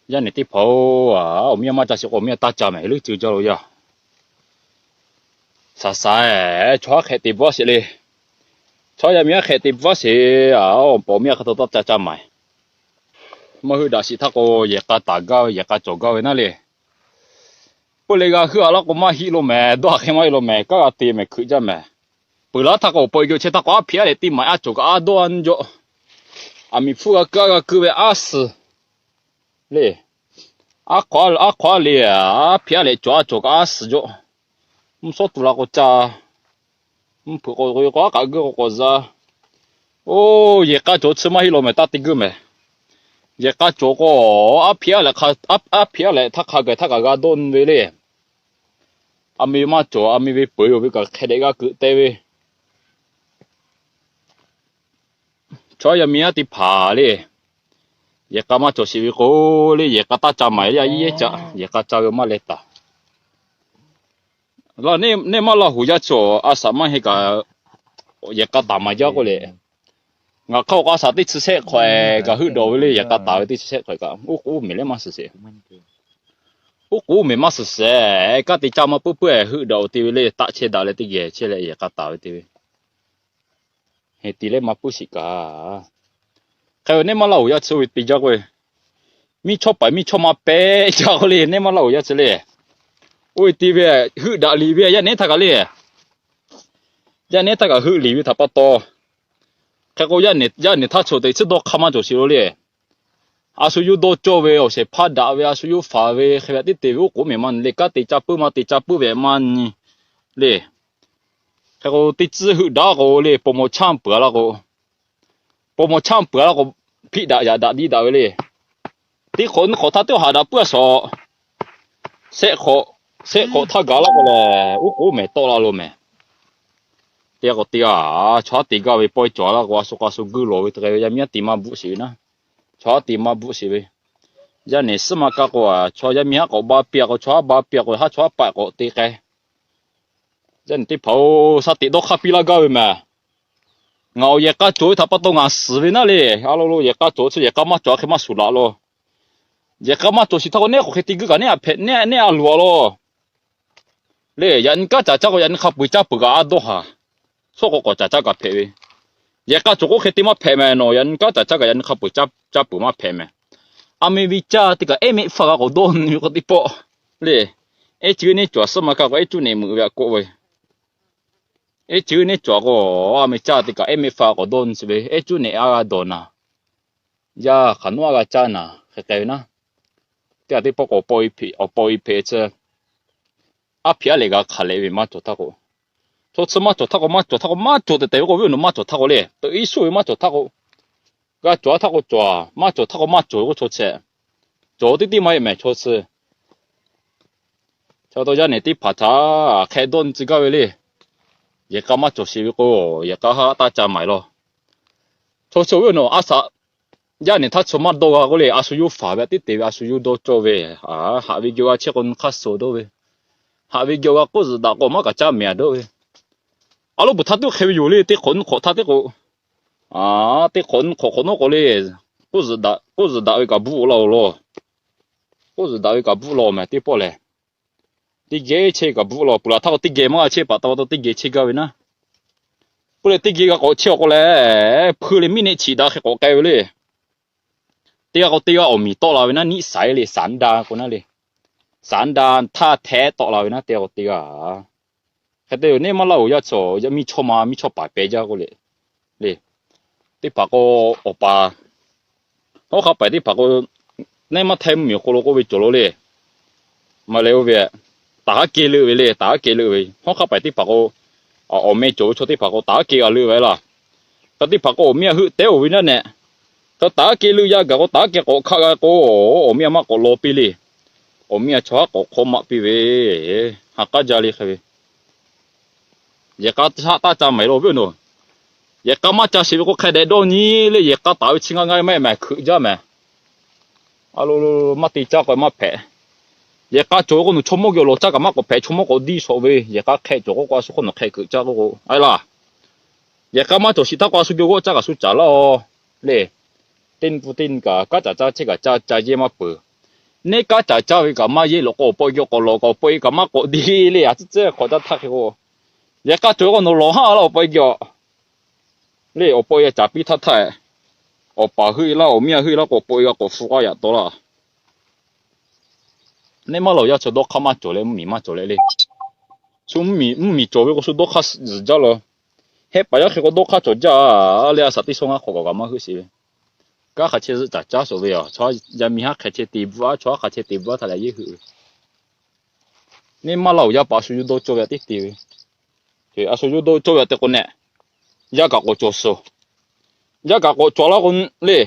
Yaˇ nehˬ teˇ hpaˍ-oˬ, awˬ miˇ maˇ ca sheˍ k'o, awˬ miˇ taˇ ca mehˍ leuˉ ceuˬ jaˇ lo yaˇ. Shaˍ shaˍ-eˬ, chaw haˉ hk'ehꞈ te bvuhˆ sheˍ le. Chaw yaˇ miˇ haˉ hk'ehꞈ te bvuhˆ sheˍ, awˬ miˇ hk'a taw taˇ ca ca mehˍ. Maˇ heuˆ daꞈ sheˍ htaˇ k'o, yehˬ k'a taˍ gaˇ ve, yehˬ k'a cawˬ gaˇ ve naˉ le. Peuˬ leh g'a heuˆ-a laˇ k'o, maˇ hiˆ lo mehˍ, dawˇ hk'e maˇ hiˆ lo mehˍ, kanˉ g'a te mehˍ, hkui jaˇ mehˍ. Peuˬ laˇ htaˇ k'o, awˬ pawˆ-e geh chehˇ htaˇ k'o, aˉ hpiˇ aˉ leh teˇ maˍ aˉ cawˬ kaꞈ aˉ dawˇ a nyi jaw. Aˬ miˍ hpfuhˇ g'a keu a g'a keu ve aˉ suhˍ le. Aˉ hk'aw aˉ le, aˉ hk'aw aˉ le, aˉ hpiˇ aˉ leh cawˬ aˉ cawˬ kaꞈ aˉ suhˍ jaw. Mvuhˇ shawˉ tu la k'o ca, mvuhˇ hpeuꞈ k'o k'o, aˉ k'aꞈ geuˆ k'o k'awꞈ za. Oˇ, yehˬ k'a cawˬ chi maˇ hiˆ lo mehˍ, taˇ te geuˆ mehˍ. Yehˬ k'a cawˬ k'o, aˉ hpiˇ aˉ leh hk'a, aˉ hpiˇ aˉ leh htaˇ hk'a gaˬ htaˇ kaꞈ g'a dawˇ nyi ve le. Aˬ miˍ maˇ cawˬ, aˬ miˍ ve peuˬ-oˬ ve kaꞈ hk'e dehꞈ g'a keu te ve. Chaw yaˇ miˇ haˉ teˇ hpaˍ le, yehˬ k'a maˇ cawˬ sheˍ ve k'o le, yehˬ k'a taˇ ca mehˍ le, a yehˬ ca, yehˬ k'a ca ve maˇ leh taˍ. Neˇ maˇ Laˇ huˍ yaˇ chi a shaꞈ maˇ heˆ kaꞈ, yehˬ k'a taˍ maˍ jaˇ k'oˆ le. Ngaˬ hk'aˇ k'o a shaꞈ teˇ chi shehˆ hk'awꞈ-e kaꞈ heuˆ dawˬ ve le, yehˬ k'a taˍ ve teˇ chi shehˆ hk'awꞈ-e kaꞈ, oˉ k'oˍ mehˍ leh maˇ suhˍ sheˍ. Oˉ k'oˍ mehˍ maˇ suhˍ sheˍ, kanˉ te caˇ maˇ puiˉ puiˉ-e heuˆ daꞈ-oˬ te ve le, taˆ chehˇ daꞈ leh teˇ geh chehˇ leh yehˬ k'a taˍ ve te ve. Heh ti leh maˇ puiˉ sheˍ kaꞈ. Hk'e ve neˇ maˇ Laˇ huˍ yaˇ chi oˇ ve te jaˇ k'o, miˇ chawˇ paiˍ miˇ chawˇ ma pehˇ jaˇ k'oˆ le, neˇ maˇ Laˇ huˍ yaˇ chi le. Oˇ ve te ve, heuˆ daꞈ liꞈ ve yaˇ nehˉ htaˇ kaꞈ le. Yaˇ nehˉ htaˇ kaꞈ heuˆ liꞈ ve htaꞈ pa taw, hk'e k'o, yaˇ nehˬ htaˇ cawˬ teꞈ tsuhˇ dawˇ hk'aˇ maˇ cawˬ sheˍ lo le. A shu yawˇ dawˇ cawˇ ve awˬ shehˍ hpaˇ daꞈ ve, a shu yawˇ faˍ ve hk'e ve teˇ te ve oˉ k'oˍ mehˍ maˇ nyi le, kanˉ te caˇ puiˉ maˇ te caˇ puiˉ ve maˇ nyi le. Hk'e k'o, teˇ tcuhˇ heuˆ daꞈ k'o le, paw maw chaˇ peuˬ-a laˇ k'o, paw maw chaˇ peuˬ-a laˇ k'o, hpiˆ daꞈ yaꞈ daꞈ diˇ daꞈ ve le. Teˇ hk'awꞈ nyiˇ hk'awꞈ htaˇ teˇ haꞈ daꞈ puiˉ-a shawˍ. Shehˆ hk'awꞈ, shehˆ hk'awꞈ htaˇ gaˬ laˇ k'o lehˬ, oˉ k'oˍ mehˍ tawˆ la lo mehˍ. Teˇ g'aˇ k'o teˇ g'aˇ, chaw haˉ te gaˇ ve pawehˇ cawˬ laˇ k'o, a shu k'o a shu guiˇ lawˬ ve te k'ai ve, yaˇ miˇ haˉ te maˇ bvuhˆ sheˍ ve naˉ. Chaw haˉ te maˇ bvuhˆ sheˍ ve. Yaˇ nehˬ suhˉ ma kaˇ k'o, chaw yaˇ miˇ haˉ k'awꞈ ba piˇ-a k'o, chaw haˉ ba piˇ-a k'o, haˉ chaw haˉ paˆ k'awꞈ te k'ai. Yaˇ nehˬ teˇ hpaˍ-oˬ, sha teꞈ dawˇ hk'aˇ piˇ laˇ gaˇ ve mehˍ. Ngaˬ awˬ yehˬ k'a cawˬ ve htaꞈ pa taw ngaˬ suhˍ ve naˉ le. A lo lo, yehˬ k'a cawˬ chi yehˬ k'a maˇ cawˬ a hk'e maˇ shuˍ laꞈ lo. Yehˬ k'a maˇ cawˬ sheˍ htaˇ k'o, nehˉ k'awꞈ hk'e te guiˇ kaꞈ nehˉ a hpehꞈ, nehˉ a loˬ-a lo. Le, yaꞈ nyi kanˉ caˍ caˇ k'o, yaꞈ nyi hk'a peuˬ caˇ peuˬ kaꞈ a dawˇ haˍ. Shawˉ k'o k'awꞈ caˍ caˇ kaꞈ hpehꞈ ve. Yehˬ k'a cawˬ k'o hk'e te maˇ hpehꞈ mehˍ nawˬ, yaꞈ nyi kanˉ caˍ caˇ kaꞈ yaꞈ nyi hk'a peuˬ caˇ peuˬ maˇ hpehꞈ mehˍ. A meh ve caˇ teˇ kaꞈ ehˉ mehˆ hpfuhˇ g'a k'awꞈ dawˇ nyi ve k'o teˇ pawˆ le. Ehˉ ceuˬ neˇ cawˬ suhˉ ma kaˇ k'o, ehˉ cuˇ nehꞈ meuꞈ ve aꞈ k'oˆ ve. Ehˉ ceuˬ neˇ cawˬ k'o, a meh caˇ teˇ kaꞈ ehˉ mehˆ hpfuhˇ g'a k'awꞈ dawˇ nyi ve, ehˉ cuˇ nehꞈ a g'a dawˬ naˍ, yaˇ hk'aˬ nawˉ a g'a caˇ naˍ hk'e k'ai ve naˉ. Teˇ g'aˇ teˇ pawˆ k'o, awˬ paw e hpeꞈ chi, aˉ hpiꞈ aˉ leh g'a hk'aˬ leh ve maˇ cawˬ htaˇ k'o, chaw chi maˇ cawˬ htaˇ k'o, maˇ cawˬ htaˇ k'o, maˇ cawˬ tehꞈ tehꞈ ve k'o, viˉ awˬ naw maˇ cawˬ htaˇ k'o le, teꞈ iˉ suˇ ve maˇ cawˬ htaˇ k'o, g'a cawˬ htaˇ k'o cawˬ, maˇ cawˬ htaˇ k'o maˇ cawˬ ve k'o, chaw chi cawˬ teˇ tiˉ maˇ heˆ mehˍ chaw chi. Chaw taw yaˇ nehˬ teˇ hpaˍ htaꞈ hk'e dawˇ nyi tcuh gaˇ ve le. Yehˬ k'a maˇ cawˬ sheˍ ve k'o, yehˬ k'a haˉ taˇ ca mehˍ law. Chaw chi viˉ awˬ naw a shaꞈ yaˇ nehˬ htaˇ chaw maˇ dawˇ g'a k'oˆ le, a shu yawˇ faˍ ve teˇ te ve a shu yawˇ dawˇ cawˇ ve, haꞈ ve geh g'a chehˇ k'o nyi hk'aˇ suh dawˇ ve, haꞈ ve geh g'a k'oˆ zuhꞈ daꞈ k'o maˇ kaꞈ caˇ mehˍ a dawˇ ve. A loˉ peuˬ htaˇ tuˉ hk'e ve yoˬ le, teˇ hk'awꞈ nyiˇ hk'awꞈ htaˇ teˇ k'o, teˇ hk'awꞈ nyiˇ hk'awꞈ hk'awꞈ nawˉ k'o le, k'oˆ zuhꞈ daꞈ ve kaꞈ bvuhˆ law law. K'oˆ zuhꞈ daꞈ ve kaꞈ bvuhˆ law mehˍ teˇ pawˆ lehˬ. Teˇ geh chehˇ kaꞈ bvuhˆ law, peuˬ laˬ htaˇ k'o teˇ geh maˇ g'a chehˇ paˍ taw taw teˇ geh chehˇ gaˇ ve naˉ. K'oˆ leh teˇ geh g'a k'awꞈ chehˇ awˬ k'o lehˬ, hpui leh miˉ neˆ chiꞈ daꞈ hk'e k'awꞈ k'ai ve le. Teˇ g'aˇ k'o teˇ g'aˇ awˬ miˬ tawˆ la ve naˉ, niˆ saiˉ le, saˍ da k'o naˉ le. Saˍ da htaˇ htehˉ tawˆ la ve naˉ, teˇ g'aˇ k'o teˇ g'aˇ. Hk'e te yoˬ, neˇ maˇ Laˇ huˍ yaˇ chi, yaˇ miˇ chawˇ ma miˇ chawˇ paˍ pehˬ jaˇ k'oˆ le. Le, teˇ hpaˍ k'o, awˬ pa, hawˉ hk'a paiˍ teˇ hpaˍ k'o, neˇ maˇ htehˇ mvuhˇ miˬ awˬ hk'aw lo k'oˆ ve cawˬ lo le. Maˇ leh oˇ ve, taˍ haˉ keh leuˆ ve le, taˍ haˉ keh leuˆ ve, hawˉ hk'a paiˍ teˇ hpaˍ k'o, awˬ meh cawˬ ve chaw teˇ hpaˍ k'o, taˍ haˉ keh g'a leuˆ ve laˇ. Hk'e teˇ hpaˍ k'o, awˬ miˇ a heuˆ tehˉ-oˬ ve naˉ nehꞈ, hk'e taˍ haˉ keh leuˆ yaˇ gaˬ k'o, taˍ haˉ keh k'awꞈ hkaˆ g'a k'o, awˬ miˇ a maˇ k'awꞈ law piˇ le. Awˬ miˇ a chaw haˉ k'awꞈ hk'awˇ maˆ piˇ ve, ha k'aˉ jaˇ le hk'e ve. Yehˬ k'a haˉ taˇ ca mehˍ lo viˉ awˬ naw. Yehˬ k'a maˇ ca sheˍ ve k'o, hk'a dehꞈ dawˇ nyi le, yehˬ k'a taˍ ve chi ngaˇ ngaˇ maˇ heˆ mehˍ, hkui jaˇ mehˍ. A lo, maˇ te caˇ k'o maˇ hpehꞈ. Yehˬ k'a cawˬ ve k'o, nawˬ chaw mawˇ geh awˬ lawˬ caˇ kaꞈ maˇ k'awꞈ hpehꞈ, chaw mawˇ k'awꞈ diˇ shawˍ ve, yehˬ k'a hk'e cawˬ k'o k'o, a shu hk'oˆ nawˬ hk'e keu caˇ k'oˆ k'o, a laˇ. Yehˬ k'a maˇ cawˬ sheˍ htaˇ k'o, a shu geh g'awˇ caˇ kaꞈ shu caˍ laˇ-oˬ le. Teˇ nyi pun teˇ nyi kaꞈ, kanˉ caˍ caˇ chehˇ kaꞈ ca ca yehˇ maˇ peuˬ. Neˇ kaˉ caˍ caˇ ve kaꞈ maˇ yeˇ lawꞈ k'o, awˬ pawˆ e geh k'awꞈ lawˬ kaꞈ, awˬ pawˆ e kaꞈ maˇ k'awꞈ deˇ le. A ciˉ tcuhˉ hk'awꞈ caˇ htaˇ hk'e k'o, yehˬ k'a cawˬ k'o nawˬ lawˬ haˉ la awˬ pawˆ e geh a le. Awˬ pawˆ e caˍ piˇ htaˇ htaˇ, awˬ paˍ heuˆ e laˇ, awˬ miˇ a heuˆ e laˇ k'o, awˬ pawˆ e g'a k'awꞈ hpu k'aˇ yaꞈ taw laˇ. Neˇ maˇ laˬ awˬ yaˇ chaw dawˇ hk'aˇ maˇ cawˬ leh mvuhˇmiˬ maˇ cawˬ leh le. Shu mvuhˇmiˬ cawˬ ve k'o shu dawˇ hk'aˇ zuhˬ jaˇ la. Hehˆ paˍ yaˇ hk'e k'o dawˇ hk'aˇ cawˬ jaˇ le. A shaꞈ teˇ shawˇ ngaˇ hk'awꞈ kaꞈ kaꞈ maˇ heuˆ sheˍ ve. Kanˉ hk'a chehˇ zuhˆ caˍ caˇ shawˍ ve a, chaw yaˇ miˇ haˉ hk'e chehˇ te bvuhˆ aˉ, chaw haˉ hk'a chehˇ te bvuhˆ aˉ htaˇ leh yeˇ heuˆ ve. Neˇ maˇ laˬ awˬ yaˇ paˍ a shu yawˇ dawˇ cawˇ ve a teˇ te ve. A shu yawˇ dawˇ cawˇ ve a te k'o neh, yaˇ kaꞈ k'awꞈ cawˬ suh, yaˇ kaꞈ k'awꞈ cawˬ laˇ k'o le,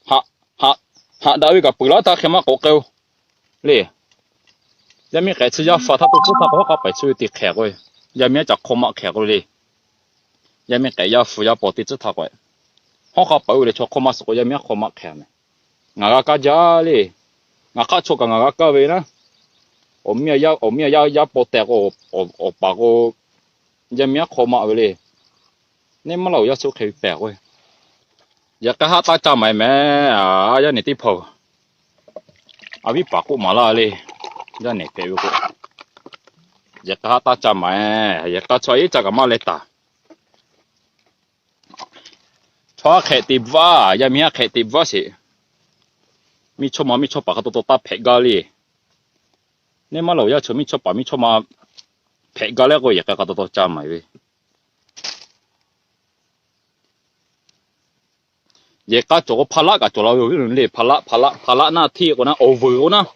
haꞈ daꞈ ve kaꞈ peuˬ laˇ htaˇ hk'e maˇ k'awꞈ k'ai-o le. Yaˇ miˇ k'ehꞈ tsuhˇ yaˇ fa htaˇ to tcuhˉ htaˇ k'o hawˉ k'aˉ paiˍ tsuhˇ ve te hk'ehꞈ k'o, yaˇ miˇ haˉ ca hk'awˇ maˆ hk'ehꞈ k'o le. Yaˇ miˇ k'ehꞈ yaˇ fu yaˇ paw te tcuhˉ htaˇ k'o, hawˉ k'aˉ paiˍ oˇ ve leh chaw hk'awˇ maˇ suh k'o yaˇ miˇ haˉ hk'awˇ maˆ hk'ehꞈ meh. Ngaˬ g'a kaˇ jaˇ le. Ngaˬ hk'aˆ chaw kaꞈ ngaˬ g'a kaˇ ve naˉ. Awˬ miˇ a yaˇ paw tehꞈ k'o, awˬ paˍ k'o, yaˇ miˇ haˉ hk'awˇ maˆ ve le. Neˇ maˇ laˬ awˬ yaˇ chaw hk'e ve pehˬ k'o, yehˬ k'a haˉ taˇ caˇ maˍ e meh. Yaˇ nehˬ teˇ hpaˍ-oˬ, a viˉ paˍ k'oˆ maˍ laˇ le. Yaˇ nehˬ hpehꞈ ve k'o, yehˬ k'a haˉ taˇ caˇ maˍ e. Yehˬ k'a chaw a iˉ caˇ kaꞈ maˇ leh taˍ. Chaw haˉ hk'ehꞈ te bvuhˆ aˉ, yaˇ miˇ haˉ hk'ehꞈ te bvuhˆ aˉ sheˍ. Miˇ chawˇ ma miˇ chawˇ paˍ hk'a taw taw taˇ hpehꞈ gaˇ le. Neˇ maˇ laˬ awˬ yaˇ chaw miˇ chawˇ paˍ miˇ chawˇ ma hpehꞈ gaˇ leh k'o, yehˬ k'a hk'a taw taw caˇ maˍ ve. Yehˬ k'a cawˬ k'o hpa laˆ kaꞈ cawˬ la ve yoˬ le. Hpa laˆ, hpa laˆ, hpa laˆ naˆ hteˇ k'o naˉ, awˬ vuiˬ k'o naˉ,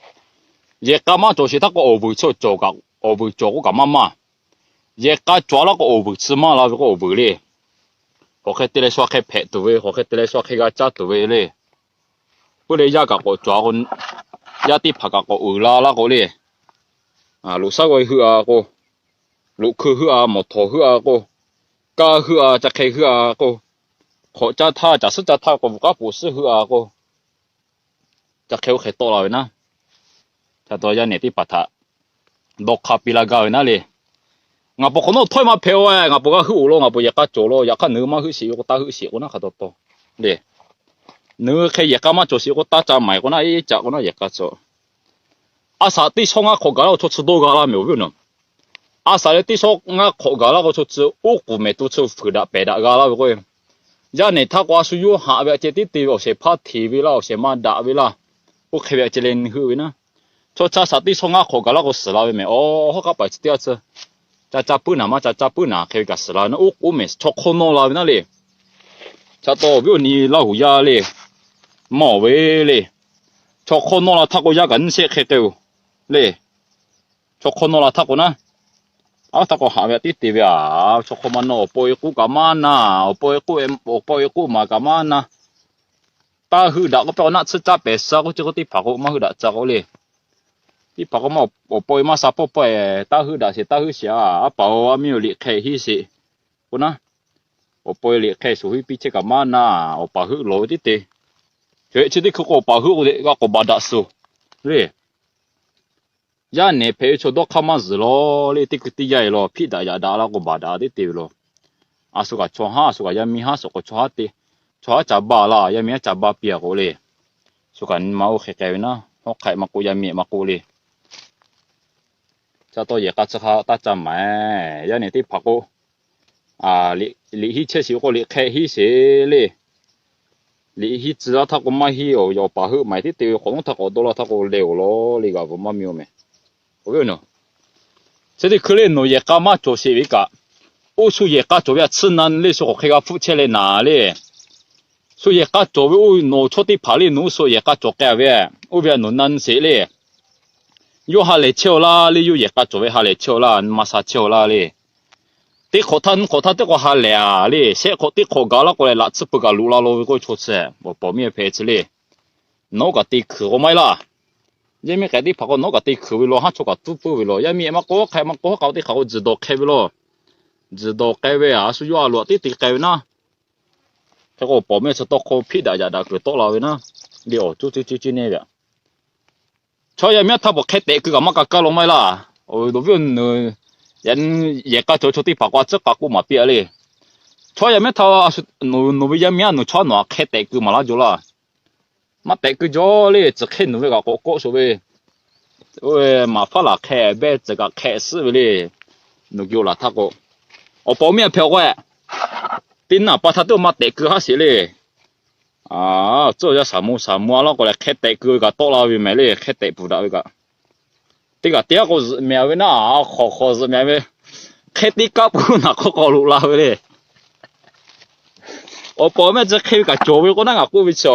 yehˬ k'a maˇ cawˬ sheˍ htaˇ k'o awˬ vuiˬ chi cawˬ kaꞈ, awˬ vuiˬ cawˬ k'o kaꞈ maˇ maˇ. Yehˬ k'a cawˬ laˇ k'o awˬ vuiˬ tsuhˇ maˇ la ve k'o awˬ vuiˬ le. Hk'aˬ hk'e te leh shu hk'e hpehꞈ tuˬ ve, hk'aˬ hk'e te leh shu hk'e g'a caˇ tuˬ ve le. Puiˉ leh yaˇ kaꞈ k'awꞈ cawˬ k'o, yaˇ teˇ hpaˍ kaꞈ k'awꞈ uiˍ la laˇ k'o le. Loꞈ shaˉ g'awˇ heuˆ a k'o, loꞈ hkui heuˆ a, mawˬ htawˍ heuˆ a k'o, kaˇ heuˆ a, ca hk'e heuˆ a k'o, hk'awꞈ caˇ htaˇ, caˬ suhˉ caˇ htaˇ k'o, bvuhꞈ k'aˉ poꞈ suhˉ heuˆ a k'o, ca hk'e oˇ hk'e tawˆ la ve naˉ. Ca taw yaˇ nehˬ teˇ hpaˍ htaꞈ dawˇ hk'aˇ piˇ laˇ gaˇ ve naˉ le. Ngaˬ pawˍ hk'awꞈ nawˉ htawˇ maˇ hpehꞈ-o, ngaˬ pawˍ g'a heuˆ-oˬ law, ngaˬ pawˍ yehˬ k'a cawˬ law, yaꞈ hk'aˇ nawˬ hui maˇ heuˆ sheˍ ve k'o taˇ heuˆ sheˍ k'o naˉ hk'a taw taw le. Nawˬ hui hk'e yehˬ k'a maˇ cawˬ sheˍ k'o taˇ ca maˍ k'o naˉ, eˉ caꞈ k'o naˉ yehˬ k'a cawˬ. A shaꞈ teˇ shawˇ ngaˇ hk'awꞈ gaˬ laˇ k'o chaw tcuh dawˇ g'a laˇ meh awˬ viˉ awˬ nyi. A shaꞈ leh teˇ shawˇ ngaˇ hk'awꞈ gaˬ laˇ k'o chaw tcuh oˉ k'oˍ mehˍ to tcuh fuiˍ daꞈ pehˬ daꞈ g'a laˇ ve k'o, yaˇ nehˬ htaˇ k'o a shu yawˇ haꞈ ve a ceh tiˉ te ve awˬ shehˍ hpaˇ hteˍ ve laˇ, awˬ shehˍ ma daꞈ ve laˇ, oˇ hk'e ve a ceh leh nyi heuˆ ve naˉ. Chaw cha shaꞈ teˇ shawˇ ngaˇ hk'awꞈ gaˬ laˇ k'o suhˍ la ve meh. Awˬ hawˉ k'aˉ paiˍ chi teˇ g'aˇ tcuh, ca ca puiˉ naˍ maˇ ca ca puiˉ naˍ hk'e ve kaꞈ suhˍ la ve naˉ, oˉ k'oˍ mehˍ chaw hk'awˇ nawˇ la ve naˉ le. Cha taw awˬ viˉ awˬ nyi Laˇ huˍ yaˇ le, mawˬ ve le. Chaw hk'awˇ nawˇ la htaˇ k'o yaˇ kaꞈ nyiˇ shehˆ hk'e k'ai-oˬ le. Chaw hk'awˇ nawˇ la htaˇ k'o naˉ, a htaˇ k'o haꞈ ve a tiˉ te ve a. Chaw hk'awˇ maˇ nawˇ, awˬ paw e k'oˆ kaꞈ maˇ na, awˬ paw e k'oˆ, awˬ paw e k'oˆ maˍ kaꞈ maˇ na. Taˇ heuˆ daꞈ k'oˆ pehˇ k'o naˆ tsuhˇ caˇ pehˍ suh k'oˆ ce k'o teˇ hpaˍ k'o maˇ heuˆ daꞈ tcuh k'o le. Teˇ hpaˍ k'o maˇ awˬ paw e maˇ sha pawˆ pawˆ e, taˇ heuˆ daꞈ sheˍ taˇ heuˆ sheˍ a, a paˍ-oˬ, a miˇ-oˬ, liꞈ hk'e hiˉ sheˍ k'o naˉ, awˬ paw e liꞈ hk'e shuˍ hiˉ piˇ chehˇ kaꞈ maˇ na, awˬ paˍ heuˆ lawˬ ve tiˉ te. Hk'e chi teˇ hkui k'o awˬ paˍ heuˆ k'o g'a k'awꞈ baˬ daꞈ suh le. Yaˇ nehˬ hpehꞈ ve chaw dawˇ hk'aˇ maˇ zuhˬ law le, teˇ hkui teˇ yanˇ e law, hpiˆ daꞈ yaꞈ daꞈ la k'o baˬ daꞈ tiˉ te ve law. A shu kaꞈ chaw haˉ, a shu kaꞈ yaˇ miˇ haˉ, a shu kaꞈ chaw haˉ te, chaw haˉ ca baˇ laˇ, yaˇ miˇ haˉ ca baˇ piˇ a k'o le. Shu kaꞈ nyi ma oˇ hk'e k'ai ve naˉ, hawˉ hk'aˆ maˇ k'oˆ, yaˇ miˇ maˇ k'oˆ le. Cha taw yehˬ k'a tcuh hk'a taˇ ca maˍ. Yaˇ nehˬ teˇ hpaˍ k'o, liꞈ hiˉ chehˇ sheˍ k'o liꞈ hk'e hiˉ sheˍ le. Liꞈ hiˉ tcuh laˇ htaˇ k'o maˇ hiˉ, awˬ paˍ heuˆ maˍ tiˉ te ve, k'awꞈ nawˉ htaˇ k'awꞈ dawˇ laˇ htaˇ k'o leh awˬ lawn le g'a bvuhꞈ maˇ miˇ-oˬ meh. Chi teˇ hkui le nawˬ yehˬ k'a maˇ cawˬ sheˍ ve kaꞈ, oˇ shu yehˬ k'a cawˬ ve a tsuhˇ na le shu k'awꞈ hk'e g'a hpfuhˆ chehˇ leh naˍ le. Shu yehˬ k'a cawˬ ve oˇ nawˬ chaw teˇ hpaˍ le nawˬ oˇ shu yehˬ k'a cawˬ k'ai ve, oˇ ve a nawˬ na sheˍ le. Yawˇ ha lehˬ chehˇ-aw laˇ le, yawˇ yehˬ k'a cawˬ ve ha lehˬ chehˇ-aw laˇ, maˇ sha chehˇ-aw laˇ le. Teˇ hk'awꞈ htaˇ nuˇ hk'awꞈ htaˇ teˇ hk'awꞈ ha lehˬ a le, shehˆ hk'awꞈ teˇ hk'awꞈ gaˬ laˇ k'o leh laꞈ tsuhˇ peuˬ kaꞈ loꞈ la lo ve k'oˆ ve chaw chi, awˬ paˍ miˇ hpehꞈ chi le. Nawˬ kaꞈ te hkuiˬ k'o maˇ heˆ laˇ. Yaˇ miˇ k'ehꞈ teˇ hpaˍ k'o nawˬ kaꞈ te hkuiˬ ve law, haˉ chaw kaꞈ tuˉ puiˉ ve law, yaˇ miˇ maˇ k'oˆ hk'a maˇ k'oˆ hk'a teˇ hk'aꞈ k'o tzuhˬ dawˬ hk'e ve law. Tzuhˬ dawˬ k'ai ve a shu yawˇ a loꞈ tiˉ te k'ai ve naˉ. Hk'e k'o awˬ paˍ miˇ chi tawˇ hk'aw hpiˆ daꞈ yaꞈ daꞈ kuiˬ tawˆ la ve naˉ, le awˬ cuˇ cuˇ cuˇ cuˇ neˇ ve a. Chaw yaˇ miˇ htaˇ pawˬ hk'e tehꞈ keu kaꞈ maˇ ka kaˇ law maˇ heˆ laˇ. Awˬ viˉ awˬ nyi, yehˬ k'a cawˬ chaw teˇ hpaˍ k'o a tcuhˉ k'a k'oˆ maˍ piˇ a le. Chaw yaˇ miˇ htaˇ, nawˬ ve yaˇ miˇ a nawˬ chaw nawˬ a hk'e tehꞈ keu maˍ laˇ jaw laˇ. Maˇ tehꞈ keu jaw le, tcuh hk'e nawˬ ve kaꞈ k'awꞈ kawˆ shoˍ ve, oˇ ve maˍ faˉ laˬ hk'e behˇ tcuh kaꞈ hk'e suhˉ ve le. Nawˬ geh laˬ htaˇ k'o, awˬ pa awˬ miˇ a hpehꞈ k'o, teˇ naˇ pa htaˇ teˇ maˇ tehꞈ keu haˉ sheˍ le. Tcuhˇ yaˇ shaˍ mo shaˍ mo a laˇ k'o leh hk'e tehꞈ keu ve kaꞈ tawˆ la ve mehˍ le, hk'e tehꞈ pfuhˍ daꞈ ve kaꞈ. Teˇ kaꞈ teˇ g'aˇ k'o zuhꞈ mehˍ ve naˇ, hk'awꞈ hk'awꞈ zuhꞈ mehˍ ve, hk'e teˇ kaˆ pui naˬ hk'aw k'awꞈ loꞈ la ve le. Awˬ pa awˬ miˇ chi hk'e ve kaꞈ cawˬ ve k'o naˉ ngaˬ k'oˆ ve chi,